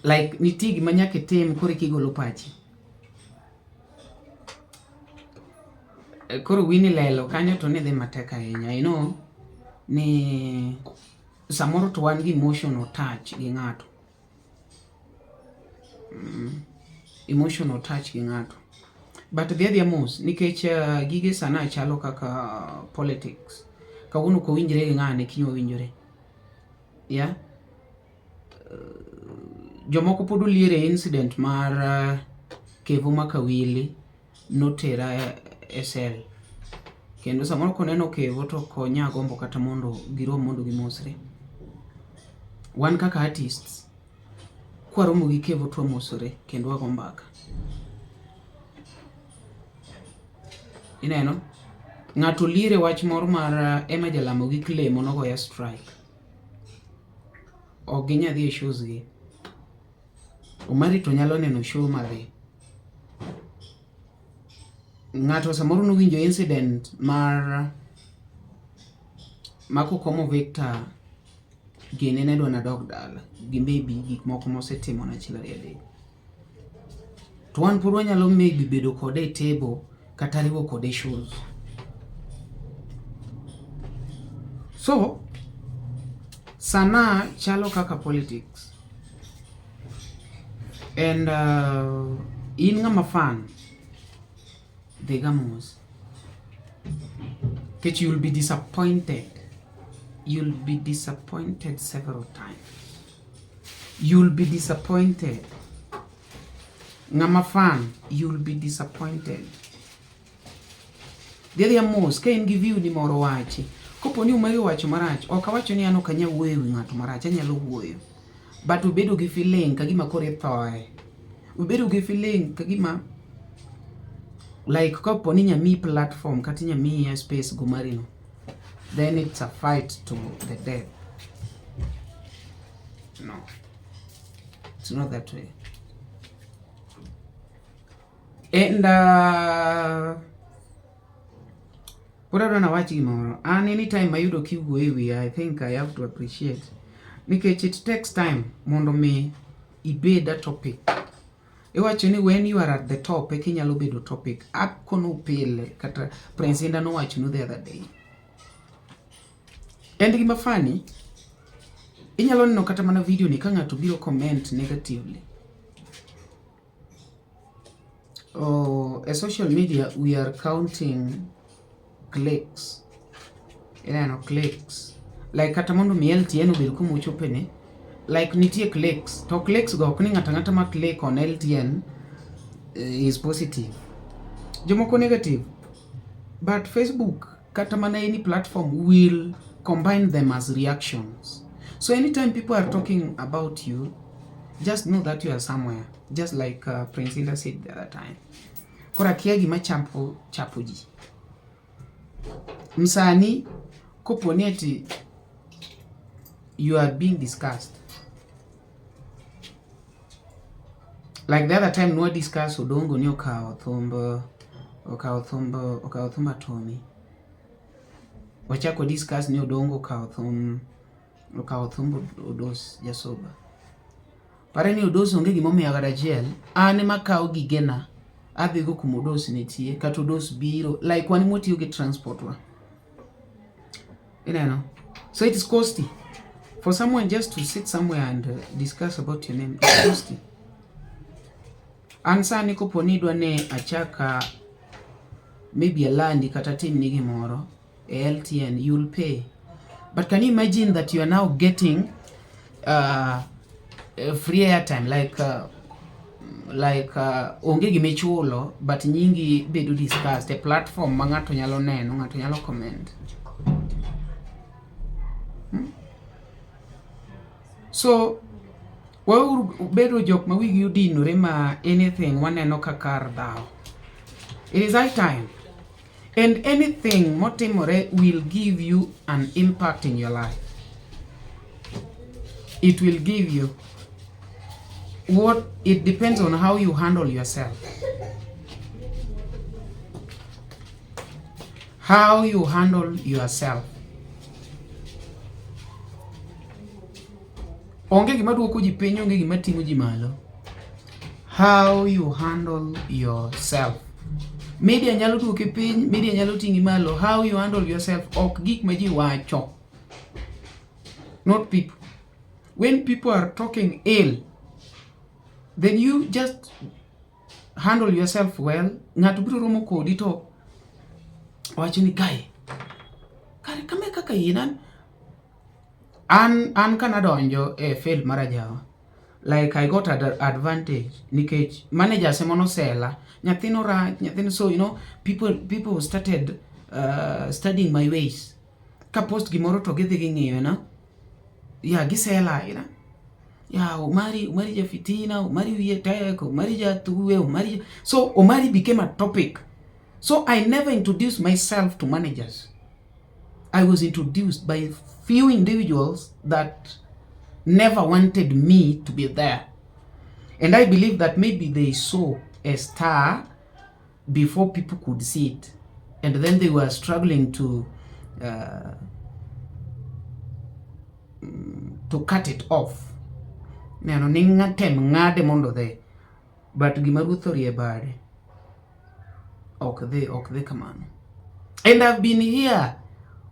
Speaker 7: Like nitie gima nyaka itim koro eka igolo pachi. Eh, koro Winnie lelo kanyo to ni dhi matek ahinya. You know, ni samoro to wan gi emotional touch gi ng'ato. Emotional touch gi ng'ato. But dhi adhiya mos nikech uh, gige sana chalo kaka politics. Kawuono ok owinjre gi ng'ane kiny wawinjore. Yeah? Uh, jomoko pod oliere incident mar uh, Kevo Makawili notera e sel. Kendo samoro koneno Kevo to ok onya gombo kata mondo girom mondo gimosre. Wan kaka artists, kwaromo gi Kevo to wamosore kendo wago mbaka. Ineno? Ng'ato liere wach moro mar eh, Emma Jalamo gi Clemo nogoya strike. Ok ginya dhi e shows gi. Omari to nyalo neno show madhi. Ng'ato samoro nowinjo incident mar Mako Komo Victor gini ne dwa nadog dala gi maybe gik moko mosetimo na achiel ariyo adek. To wan pod wanyalo maybe bedo kode e table kata riwo kode shows. So sana chalo kaka politics and uh, in ng'ama fan dhiga mos nikech you'll be disappointed you'll be disappointed several times you'll be disappointed ng'ama fan you'll be disappointed dhi adhiya mos ka in gi view ni moro wachi kopo ni Umari owacho marach ok awacho ni an ok anyal wuoyo e wi ng'ato marach anyalo wuoyo but obedo gi feeling ka gima koro ithoe obedo gi feeling ka gima like kopo ni nyamiyi platform kata nyamiyi space go mari no then it's a fight to the death no it's not that way and uh, pod adwa nawach gimoro an anytime ayudo kiwuoyo e wiya i think i have to appreciate nikech it takes time mondo mi ibed a topic iwacho ni when you are at the top eka inyalo bedo topic akono pile kata Prince Inda nowachonu the other day and gima funny inyalo neno kata mana video ni ka ng'ato biro comment negatively oh, e social media we are counting clicks ineno clicks like kata mondo mi LTN obed kuma ochope ni like nitie clicks to clicks go ok ni ng'ato ang'ata ma click on LTN eh, is positive jomoko negative but Facebook kata mana any platform will combine them as reactions so anytime people are talking about you just know that you are somewhere just like uh, Prince Inda said the other time koro akia gima chapo chapo ji msani kopo ni ati you are being discussed like the other time nwa discuss Odongo ni okawo thumb okawo thumb okawo thumb Atomi wachako discuss ni Odongo okawo thum okawo thumb Odos Jasoba pare ni Odos onge gimomiyo kata achiel an ema akawo gigena adhigo kuma Odos nitie kata Odos biro like wan mwatiyo gi transport wa ineno so it is costly for someone just to sit somewhere and uh, discuss about your name it's costly an sani kopo ni idwa ni achaka maybe alandi kata timni gimoro e LTN you'll pay but can you imagine that you are now getting uh, free airtime like uh, like uh, onge gimichulo but nyingi bedo discussed e platform ma ng'ato nyalo neno ng'ato nyalo comment hmm? so Wauru bedo jok ma wigi odinore ma anything waneno ka kar dhaw. It is high time. And anything motimore will give you an impact in your life. It will give you what it depends on how you handle yourself. How you handle yourself. Onge gima duoko ji piny, onge gima ting'o ji malo. How you handle yourself. Media nyalo duoki piny, media nyalo ting'i malo. How you handle yourself ok gik ma ji wacho. Not people. When people are talking ill, then you just handle yourself well. Ng'ato biro romo kodi to wacho ni kai kare kame kaka in an an an kanadonjo e field mar ajawa like I got an advantage nikech managers ema nosela nyathino rach nyathino so you know people people started uh, studying my ways ka post gimoro to gidhi ging'iyo na yeah gisela you know yeah Omari Omari ja fitina Omari wiye tek Omari ja tuwe Omari so Omari became a topic so I never introduced myself to managers I was introduced by few individuals that never wanted me to be there. And I believe that maybe they saw a star before people could see it. And then they were struggling to uh, to cut it off. Neno ni tem ng'ade mondo dhi. But gima ruoth orie bade ok dhi ok dhi kamano. And I've been here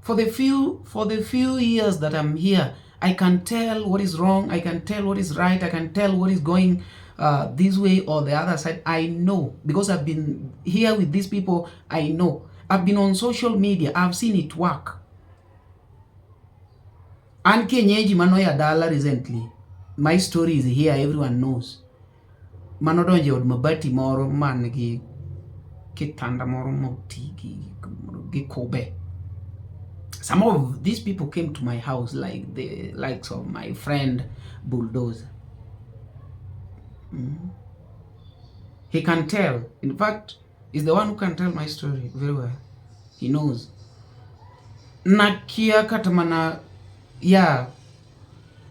Speaker 7: for the few for the few years that I'm here. I can tell what is wrong, I can tell what is right, I can tell what is going uh, this way or the other side. I know because I've been here with these people. I know. I've been on social media. I've seen it work. An kienyeji manoya dala recently. My story is here, everyone knows. Manodonjo e od mabati moro man gi kitanda moro moti gi, gi kube. Some of these people came to my house like the likes of my friend Bulldozer. Mm. He can tell. In fact, he's the one who can tell my story very well. He knows. Nakia kata mana yeah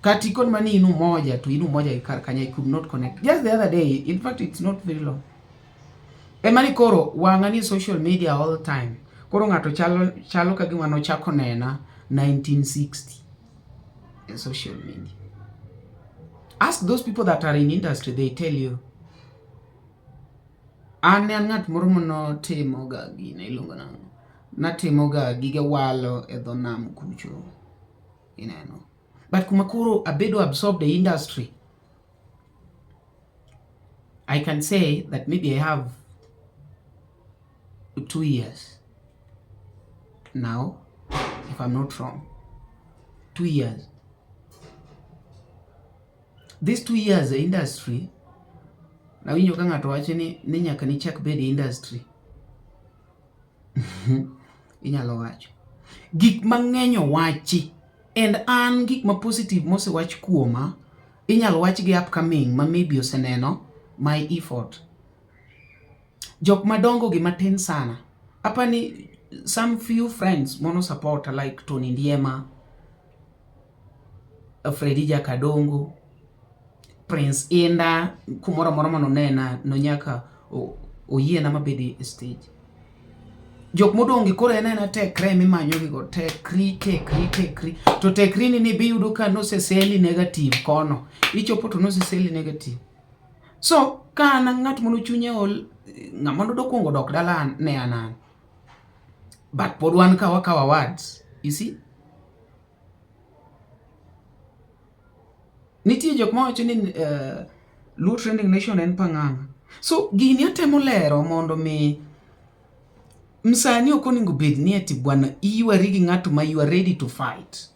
Speaker 7: kati kon mani inu moja tu inu moja ikar kanya I could not connect. Just the other day, in fact it's not very long. Emani koro wang'a ni social media all the time. Koro ng'ato chalo chalo ka gima nochako nena 1960 e social media. Ask those people that are in industry, they tell you. An ne an ng'at moro manotimo ga gine iluongo nang'o? Natimo ga gige walo e dho nam kucho. Ineno. But kuma koro abedo absorbed e industry, I can say that maybe I have 2 years now, if I'm not wrong. 2 years. These 2 years e industry, nawinjo ka ng'ato wacho ni, ni nyaka nichak bed e industry. Inyalo wacho. Gik mang'eny owachi and an gik ma positive mosewach kuoma inyalo wach gi upcoming ma maybe oseneno my effort. Jok madongo gi matin sana. Apani some few friends mono support like Tony Ndiema, Freddy Jakadongo, Prince Inda, kumoro amora manonena nonyaka oyiena mabedi e stage. Jok modong' gi koro en aena tekre mimanyo gigo tekri tekri tekri to tekri ni ni biyudo ka noseseli negative kono ichopo to noseseli negative so ka an ng'at mano chunye ol ng'ama nodokuongo dok dala ne an an but pod wan ka wakawo awards you see nitie jok mawacho ni uh, Luo Trending Nation en pang'ang'a so gini atemo lero mondo mi msani ok onego bed ni ati bwana iywari gi ng'ato ma you are ready to fight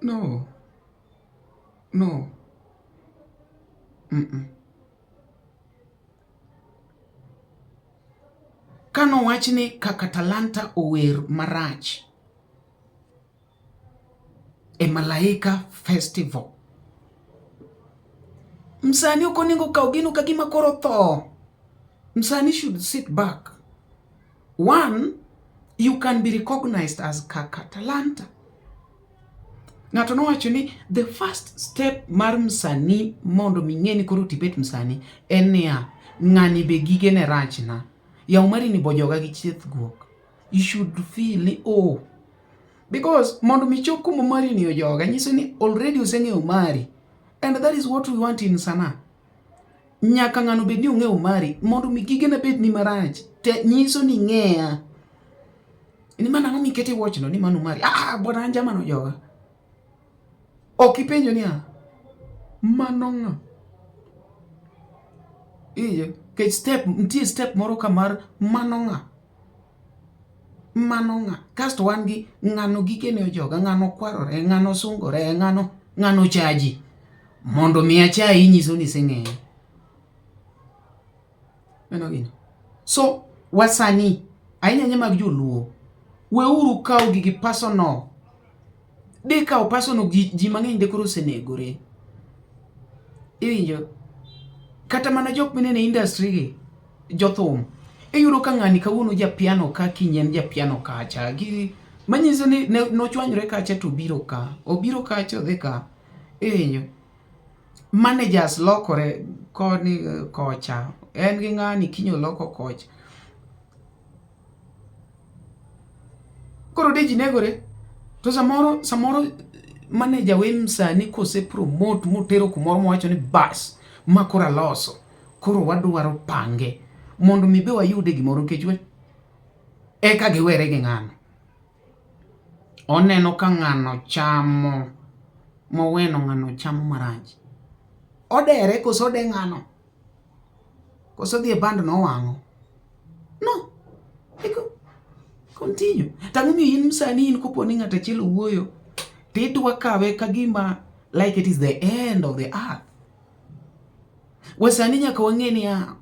Speaker 7: no no mm -mm. Kanowach ni kaka Talanta ower marach e Malaika Festival. Msanii ok onego kaw gino ka gima koro tho. Msanii should sit back. One, you can be recognized as kaka talanta. Ng'ato nowacho ni the first step mar msanii mondo ming'e ni koro tibet msanii en niya, ng'ani be gige ne rachna. Yaw mari ni bojoga gi chieth guok. You should feel ni oh, because mondo mi chop kuma mari ni ojoga nyiso ni already oseng'eyo mari and that is what we want in sana. Nyaka ng'ano bed ni ong'eyo mari mondo mi gigene bed ni marach te nyiso ni ng'eya ni mana ang'o mikete watch no ni mano mari ah bwana an jamano joga ok ipenjo niya mano ng'a iye kech step nitie step moro ka mar mano ng'a mano ng'a kasto wan gi ng'ano gikene ojoga ng'ano kwarore ng'ano sungore ng'ano ng'ano chaji mondo mi achayi nyiso ni iseng'eye Mano gino. So wasani ahinya ahinya mag joluo weuru kawo gigi personal. De kawo personal ji, ji mang'eny de koro osenegore. Iwinjo? Kata mana jok minene industry gi jothum iyudo ka ng'ani kawuono ja piano ka kiny en ja piano kacha gi manyiso ni nochwanyore kacha to obiro ka obiro kacha odhi ka iwinjo managers lokore koni kocha en gi ng'ani kiny oloko kocha koro de ji negore to samoro samoro manager we msani kose promote motero kumoro mowacho ni bas ma koro aloso koro wadwaro pange mondo mi be wayude gimoro nikech we eka giwere gi ng'ano oneno ka ng'ano chamo moweno ng'ano chamo marach odere koso ode ng'ano koso dhi e band no owang'o no Eko, continue tang'o miyo in sani in kopo ni ng'ato achiel owuoyo to idwa kawe ka gima like it is the end of the earth wasani nyaka wang'e niya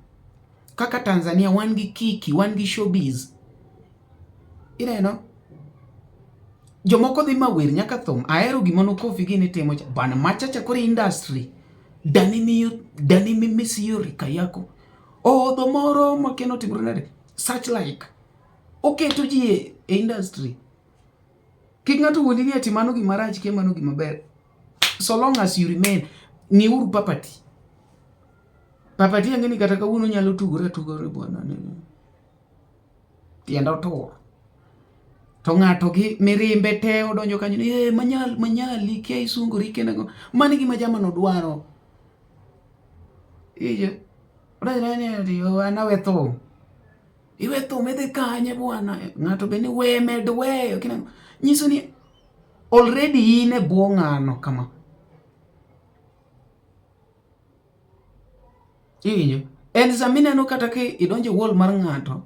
Speaker 7: kaka Tanzania wan gi kiki wan gi showbiz ineno jomoko dhi ma wer nyaka thum ahero gima no Kofi gini timo cha bana machacha koro industry dani miyo dani mimi siyo rika yako odho moro makeno timore nade such like oketo ji e, e industry kik ng'ato wuondi ni ati mano gima rach kia mano gima ber so long as you remain ng'iuru papati papati ang'e ni kata kawuono nyalo tugore atugore bwana tiende otur to ng'ato gi mirimbe te odonjo kanyo ni eh manyal manyali kia isungori kia nang'o mano e gima jamano dwaro iye odonjo ni ati an awe thum iwe thum idhi kanye bwana ng'ato be ni we med weyo kia nang'o nyiso ni already in e bwo ng'ano kama Iwinjo? En sama ineno kata ka idonjo e wall mar ng'ato,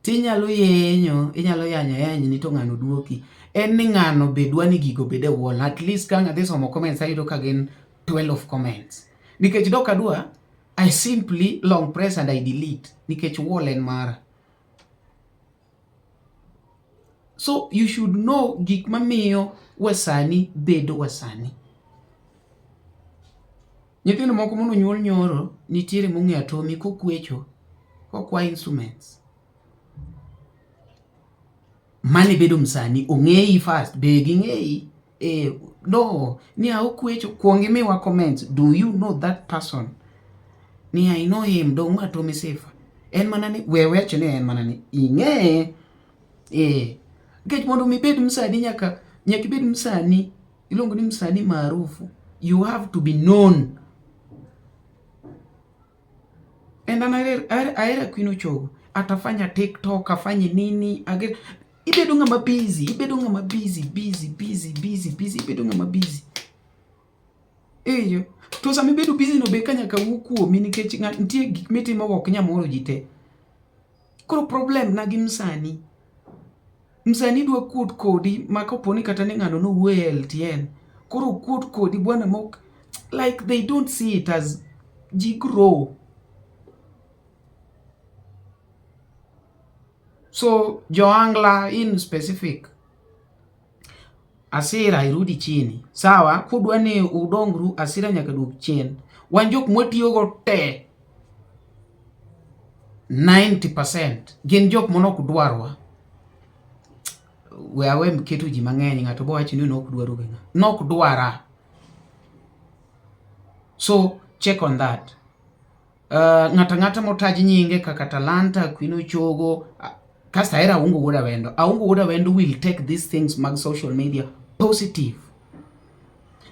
Speaker 7: tinyalo yenyo, inyalo yanyo ayany ni to ng'ano duoki. En ni ng'ano be dwa ni gigo obed e wall. At least ka adhi somo comments ayudo ka gin 12 comments. Nikech dok adwa, I simply long press and I delete. Nikech wall en mara. So you should know gik mamiyo wasani bedo wasani. Nyithindo moko mono nyuol nyoro nitiere mong'eyo atomi kokwecho kokwa instruments. Mane bedo msani ong'eyi first be ging'eyi eh, no ni a okwecho kuong imiwa comments do you know that person ni I know him dong' ma atomi sifa en mana ni we wacho ni en mana ni ing'eye eh nikech mondo mi ibed msani nyaka nyaka ibed msani iluongo ni msanii maarufu you have to be known and an ahero Queen Ochogo atafanya TikTok afanye nini age ibedo ng'ama busy ibedo ng'ama busy busy busy busy busy ibedo ng'ama busy eyo to sama ibedo busy no be ka nyaka wuo kuomi nikech nitie gik mitimo go ok nyal moro ji te koro problem na gi msanii Msanii dwa kuot kodi ma kopo ni kata ni ng'ano nowuoyo e LTN koro kuot kodi bwana mok like they don't see it as ji grow so joangla in specific Asira irudi chini. Sawa, kudwa ni udongru asira nyaka duog chien. Wan jok mwatiyogo te 90% gin jok manok dwarwa. We awe keto ji mang'eny ng'ato bo wacho ni nok dwaru gi ng'a. Nok dwara. So check on that. Uh, ng'ato ang'ata motaj nyinge kaka Talanta, Queen Ochogo, uh, kasto ahero Aungo Wuod Awendo. Aungo Wuod Awendo will take these things mag social media positive.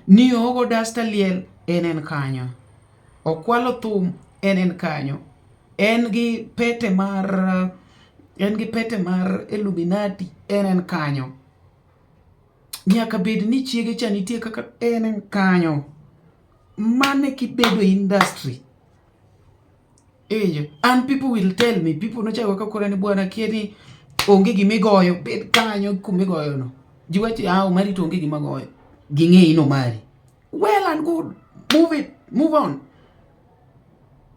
Speaker 7: Ni ogo dasta liel en en kanyo. Okwalo thum en en kanyo. En gi pete mar en gi pete mar Illuminati en en kanyo. Nyaka bed ni chiege cha nitie kaka en en kanyo. Mane kibedo e industry. Iwinjo? And people will tell me, people nochako ka kora ni bwana kia ni onge gima igoyo, bed kanyo kuma igoyo no. Ji wacho ah Omari to onge gima goyo. Ging'eyi ni Omari. Well and good. Move it, move on.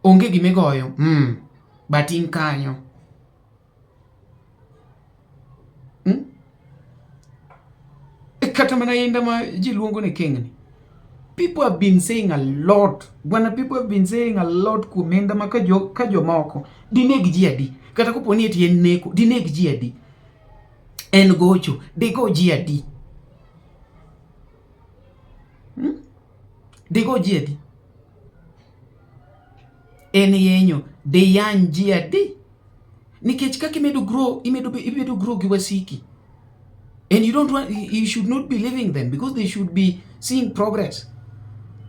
Speaker 7: Onge gima igoyo. Mm. But in kanyo. Hmm? E kata mana inda ma ji luongo ni king ni. People have been saying a lot. Bwana people have been saying a lot kuom inda ma ka jo ka jomoko dineg ji adi. Kata kopo ni eti en neko dineg ji adi. En gocho digo ji adi. Hmm? Digo ji adi. En yenyo diyany ji adi. Nikech kaka imedo grow, imedo imedo grow gi wasiki. And you don't want, you should not be leaving them because they should be seeing progress.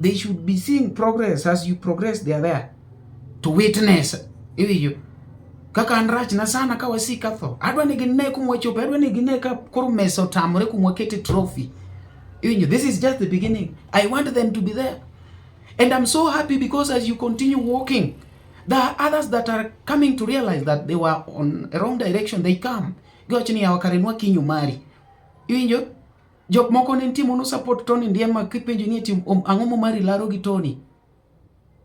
Speaker 7: They should be seeing progress as you progress, they are there to witness. Iwinjo? Kaka an rachna sana ka wasika tho. Adwa ni gine kuma wachope, adwa ni gine ka koro mesa otamore kuma wakete trophy. Iwinjo? This is just the beginning. I want them to be there. And I'm so happy because as you continue walking, there are others that are coming to realize that they were on a wrong direction. They come. Giwacho ni yawa kare nwakinyo mari. Iwinjo? Jok moko ne nitie mono support Tony Ndiema kipenjo ni eti ang'o momari laro gi Tony.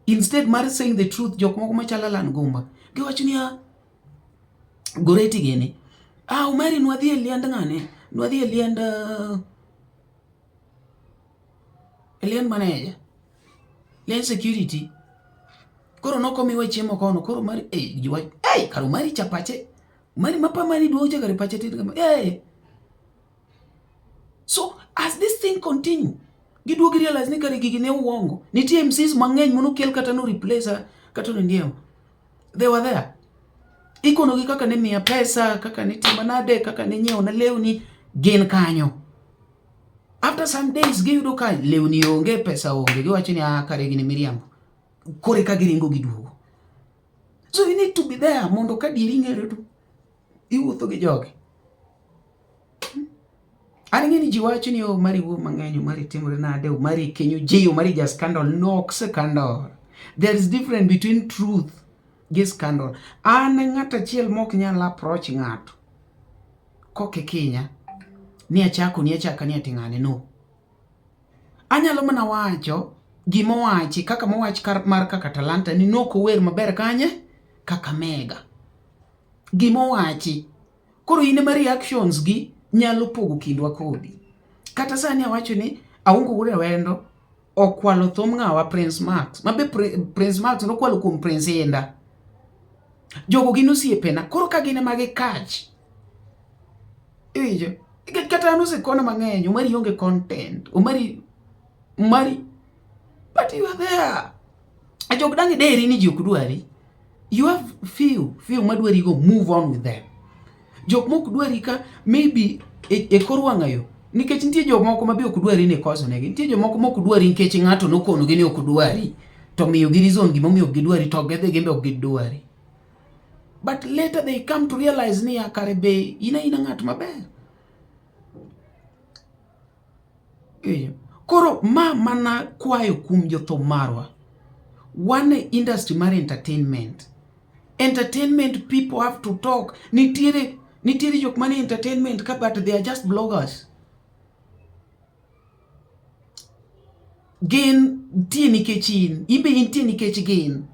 Speaker 7: Instead mar saying the truth, jok moko machalo Alan Gumba. Giwacho ni ah, Goreti gini. Ah, Omari nwadhi e liend ng'ane? Nwadhi e liend uh, e liend manager. Liend security. Koro nokomiwa chiemo kono, koro mari eh ji wach, eh kar Omari cha pache. Omari mapa mari duogo cha kare pache tin kama. Eh. So as this thing continue, giduogo realize ni kare gigi ne uongo. Nitie MCs mang'eny monokel kata no replace kata no ndiemo. They were there. Ikonogi kaka ne miya pesa, kaka ne tima nade, kaka ne nyiewo na lewni, gin kanyo. After some days giyudo ka lewni onge, pesa onge, giwacho ni ah, kare gini miriambo. Kore ka giringo giduogo. So you need to be there mondo ka dieri ng'ere to iwuotho gi jogi. An ing'e ni ji wacho ni Omari wuo mang'eny, Omari timore nade, Omari kenyo ji, Omari ja scandal. No, ok scandal. There is difference between truth gi scandal. An ng'at achiel mok nyal approach ng'ato kokikinya ni achako ni achaka ni ati ng'ane no. Anyalo mana wacho gima owachi kaka mowach kar, mar kaka Talanta ni nok ower maber kanye Kakamega. Gima owachi. Koro in ema reactions gi nyalo pogo kindwa kodi. Kata sani awacho ni Aungo Wuod Awendo okwalo thum ng'awa Prince Max. Mabe Prince Max nokwalo kuom Prince Inda. Jogo gin osiepena. Koro ka gin ema gikach. Iwinjo? Nikech kata an osekona mang'eny, Omari onge content. Omari, Omari, but you are there. Jok dang' ideri ni ji ok dwari. You have few, few madwari go, move on with them. Jok mok dwari ka maybe e, e kor wang'ayo. Nikech nitie jok moko ma be ok dwari ni koso negi. Nitie jok moko mok dwari nikech ng'ato nokonogi ni ok dwari. To miyo gi reason gimomiyo ok gidwari to gidhi gin be ok gidwari. But later they come to realize ni kare be in aina ng'at maber. Koro ma mana kwayo kuom jothum marwa. Wan e industry mar entertainment. Entertainment people have to talk. Nitiere nitiere jok mane entertainment ka but they are just bloggers. Gin nitie nikech in, in be intie nikech gin.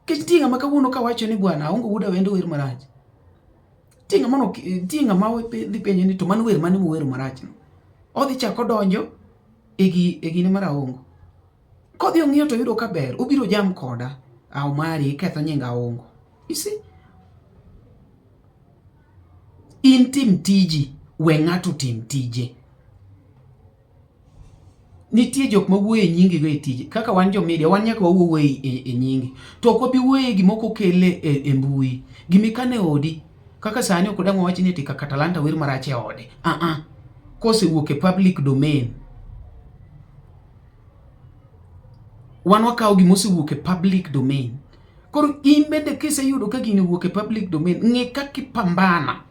Speaker 7: Nikech nitie ng'ama kawuono kawacho ni bwana aonge wuoda wendo wer marach. Nitie ng'ama no nitie ng'ama dhi penjo ni to mano wer mane mowero marach no. Odhi chako donjo e gi e gine mar aongo. Kodhi ong'iyo to yudo ka ber, obiro jam koda. Aw mari iketho nying aongo. You see? In tim tiji, we ng'ato tim tije. Nitie jok ma wuoyo e nyingi go e tije. Kaka wan jo media, wan nyaka wawuo e, e, e nyingi. To ok wabi wuoyo e gima ok okel e, e mbui. Gima ikano e odi. Kaka sani ok dang' wawach ni ati kaka Talanta wer marach e ode. Ah ah. Kosewuok e public domain. Wan wakawo gima osewuok e public domain. Koro in bende kiseyudo ka gini owuok e public domain, ng'e kaka ipambana.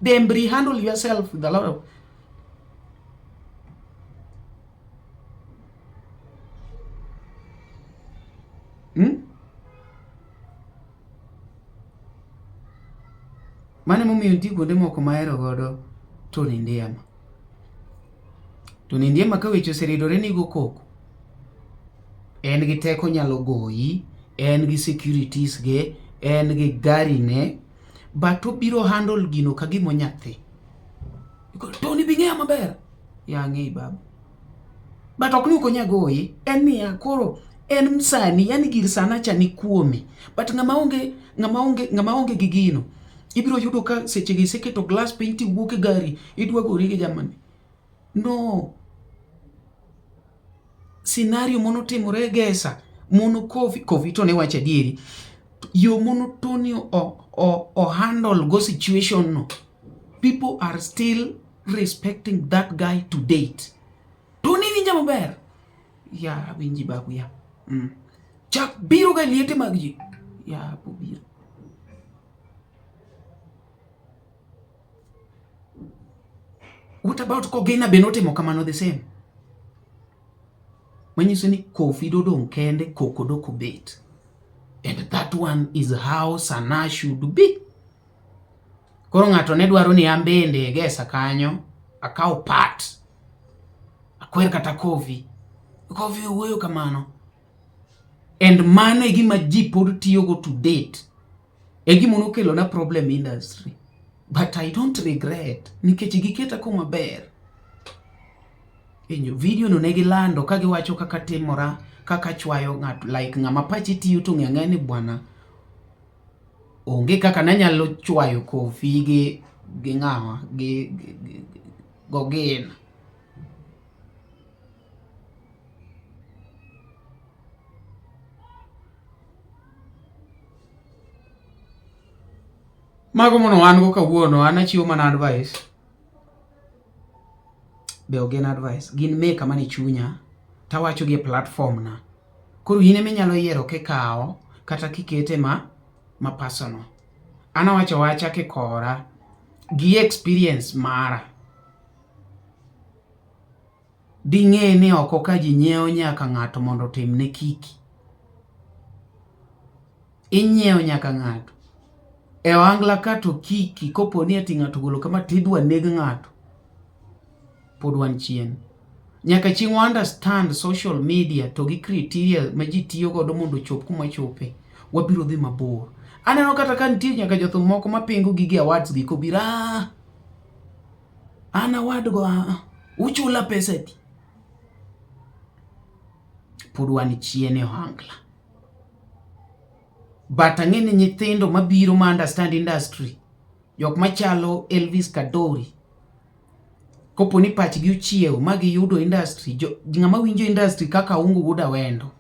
Speaker 7: Dembri handle yourself with a lot of Hmm? Mano emomiyo nitie kuonde moko mahero godo Tony Ndiema. Tony Ndiema ka weche oseridore ni go koko, en gi teko nyalo goyi, en gi securities ge, en gi gari ne, but obiro handle gino ka gima nyathi. Tony bi ng'eya maber. Ya ang'eyi baba. But ok ni ok onya goyi, en niya koro en msani, yani gir sana cha ni kuome. But ng'ama onge ng'ama onge ng'ama onge gi gino, ibiro yudo ka seche gi iseketo glass piny tiwuok e gari, idwa gori gi jamani. No. Scenario monotimore Gesa, mono Kofi, Kofi to ne wacho adieri. Yo mono Tony o, o, o handle go situation no. People are still respecting that guy to date. Tony winja maber. Ya winji babu ya. Mm. Chak biro ga liete mag ji. Ya biro. What about Kogena be notimo kamano the same? Manyiso ni Kofi dodong' kende, Koko dok obet. And that one is how Sana should be. Koro ng'ato ne dwaro ni an bende gesa kanyo akaw part akwer kata Kofi. Kofi owuoyo kamano. And mano e gima ji pod tiyogo to date. E gima nokelo na problem industry. But I don't regret nikech giketa kuma ber. Enyo video no ne gilando ka giwacho kaka timora kaka chwayo ng'ato like ng'ama pache tiyo to ng'e ni bwana onge kaka nanyalo chwayo Kofi gi gi ng'awa gi, gi, gi Gogina. Mago mono wan go kawuono, an achiwo mana advice. Be ok gin advice, gin meka mane chunya tawacho gi e platform na. Koro in ema inyalo yiero kikawo kata kikete ma ma personal. An awacho wacha kikora gi experience mara. Ding'e ni oko ka ji nyiewo nyaka ng'ato mondo otimne kiki. Inyiewo nyaka ng'ato. E ohangla ka to kiki kopo ni ati ng'ato ogolo kama tidwa neg ng'ato. Pod wan chien. Nyaka chieng' wa understand social media to gi criteria ma ji tiyo godo mondo ochop kuma chope, wabiro dhi mabor. Aneno kata ka nitie nyaka jothum moko mapingo gige awards gi kobiro, ah, an award go ah, uchula pesa adi? Pod wan chien e ohangla. But ang'e ni nyithindo mabiro ma understand industry, jok machalo Elvis Kadori, kopo ni pachgi ochiew ma giyudo industry, ng'ama winjo industry kaka Aungo Wuod Awendo,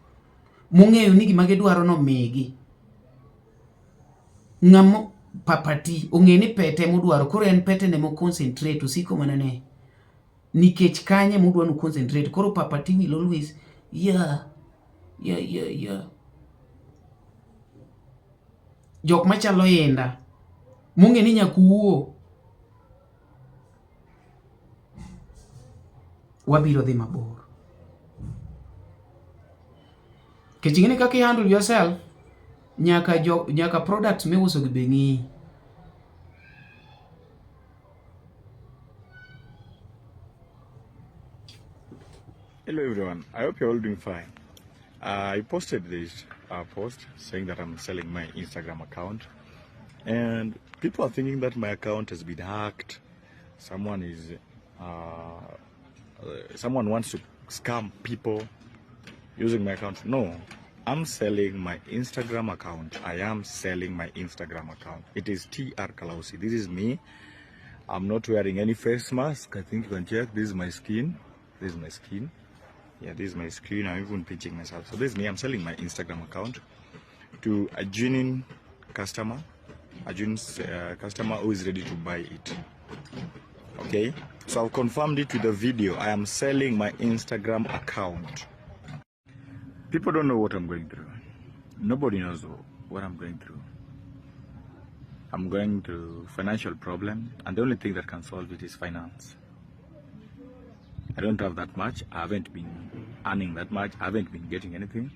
Speaker 7: mong'eyo ni gima gidwaro no migi. Ng'ama papati ong'e ni pete modwaro, koro en pete ne mo concentrate, osiko mana ne nikech kanye modwa no concentrate. Koro papati will always yeah yeah yeah yeah. Jok machalo Inda mong'e ni nyaka wuo wabiro dhi mabor. Nikech ing'e ni kaka i handle yourself nyaka jo nyaka products miuso gi be ng'iyi.
Speaker 14: Hello everyone, I hope you're all doing fine. I posted this post saying that I'm selling my Instagram account, and people are thinking that my account has been hacked. Someone is someone wants to scam people using my account. No, I'm selling my Instagram account. I am selling my Instagram account. It is TR Kalausi. This is me. I'm not wearing any face mask. I think you can check. This is my skin. This is my skin. Yeah, this is my screen. I'm even pinching myself. So this is me. I'm selling my Instagram account to a genuine customer, a genuine customer who is ready to buy it. Okay, so I've confirmed it with the video. I am selling my Instagram account. People don't know what I'm going through. Nobody knows what I'm going through. I'm going through financial problem, and the only thing that can solve it is finance. I don't have that much. I haven't been earning that much. I haven't been getting anything,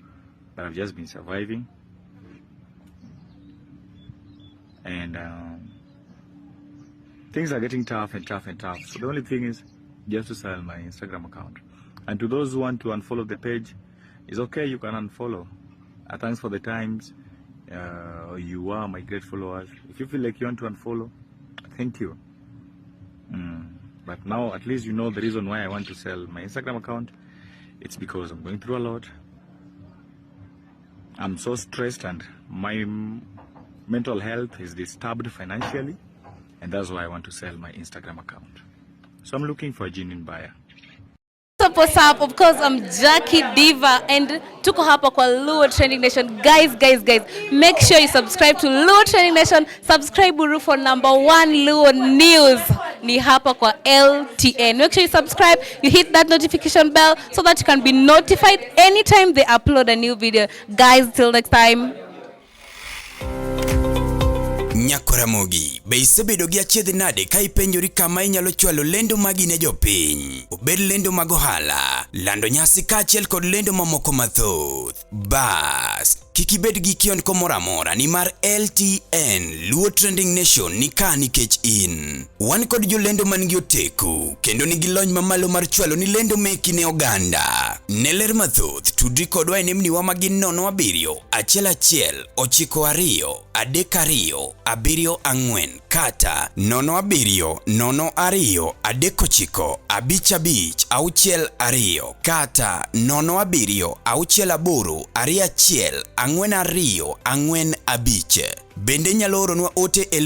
Speaker 14: but I've just been surviving. And things are getting tough and tough and tough. So the only thing is just to sell my Instagram account. And to those who want to unfollow the page, it's okay, you can unfollow. Thanks for the times. You are my great followers. If you feel like you want to unfollow, thank you. But now at least you know the reason why I want to sell my Instagram account. It's because I'm going through a lot. I'm so stressed and my mental health is disturbed financially, and that's why I want to sell my Instagram account. So I'm looking for a genuine buyer.
Speaker 15: What's up, what's up? Of course, I'm Jackie Diva and tuko hapa kwa Luo Trending Nation. Guys, guys, guys, make sure you subscribe to Luo Trending Nation. Subscribe Uru for number one Luo news. Ni hapa kwa LTN. Make sure you subscribe, you hit that notification bell so that you can be notified anytime they upload a new video. Guys, till next time.
Speaker 2: Nyakoramogi, be isebedo gi achiedh nade ka ipenjori kama inyalo chwalo lendo magi ne jopiny? Obed lendo mag ohala, lando nyasi kaachiel kod lendo mamoko mathoth. Bas, kik ibed gi kiondko moro amora nimar LTN Luo Trending Nation ni ka nikech in. Wan kod jolendo man gi oteku kendo nigi lony mamalo mar chwalo ni lendo meki ne oganda. Ne ler mathoth, tudri kodwa e nembniwa ma gin 07 11 92 32 74 kata 07 02 39 55 62 kata 07 68 21 42 45. Bende inyalo oronwa ote e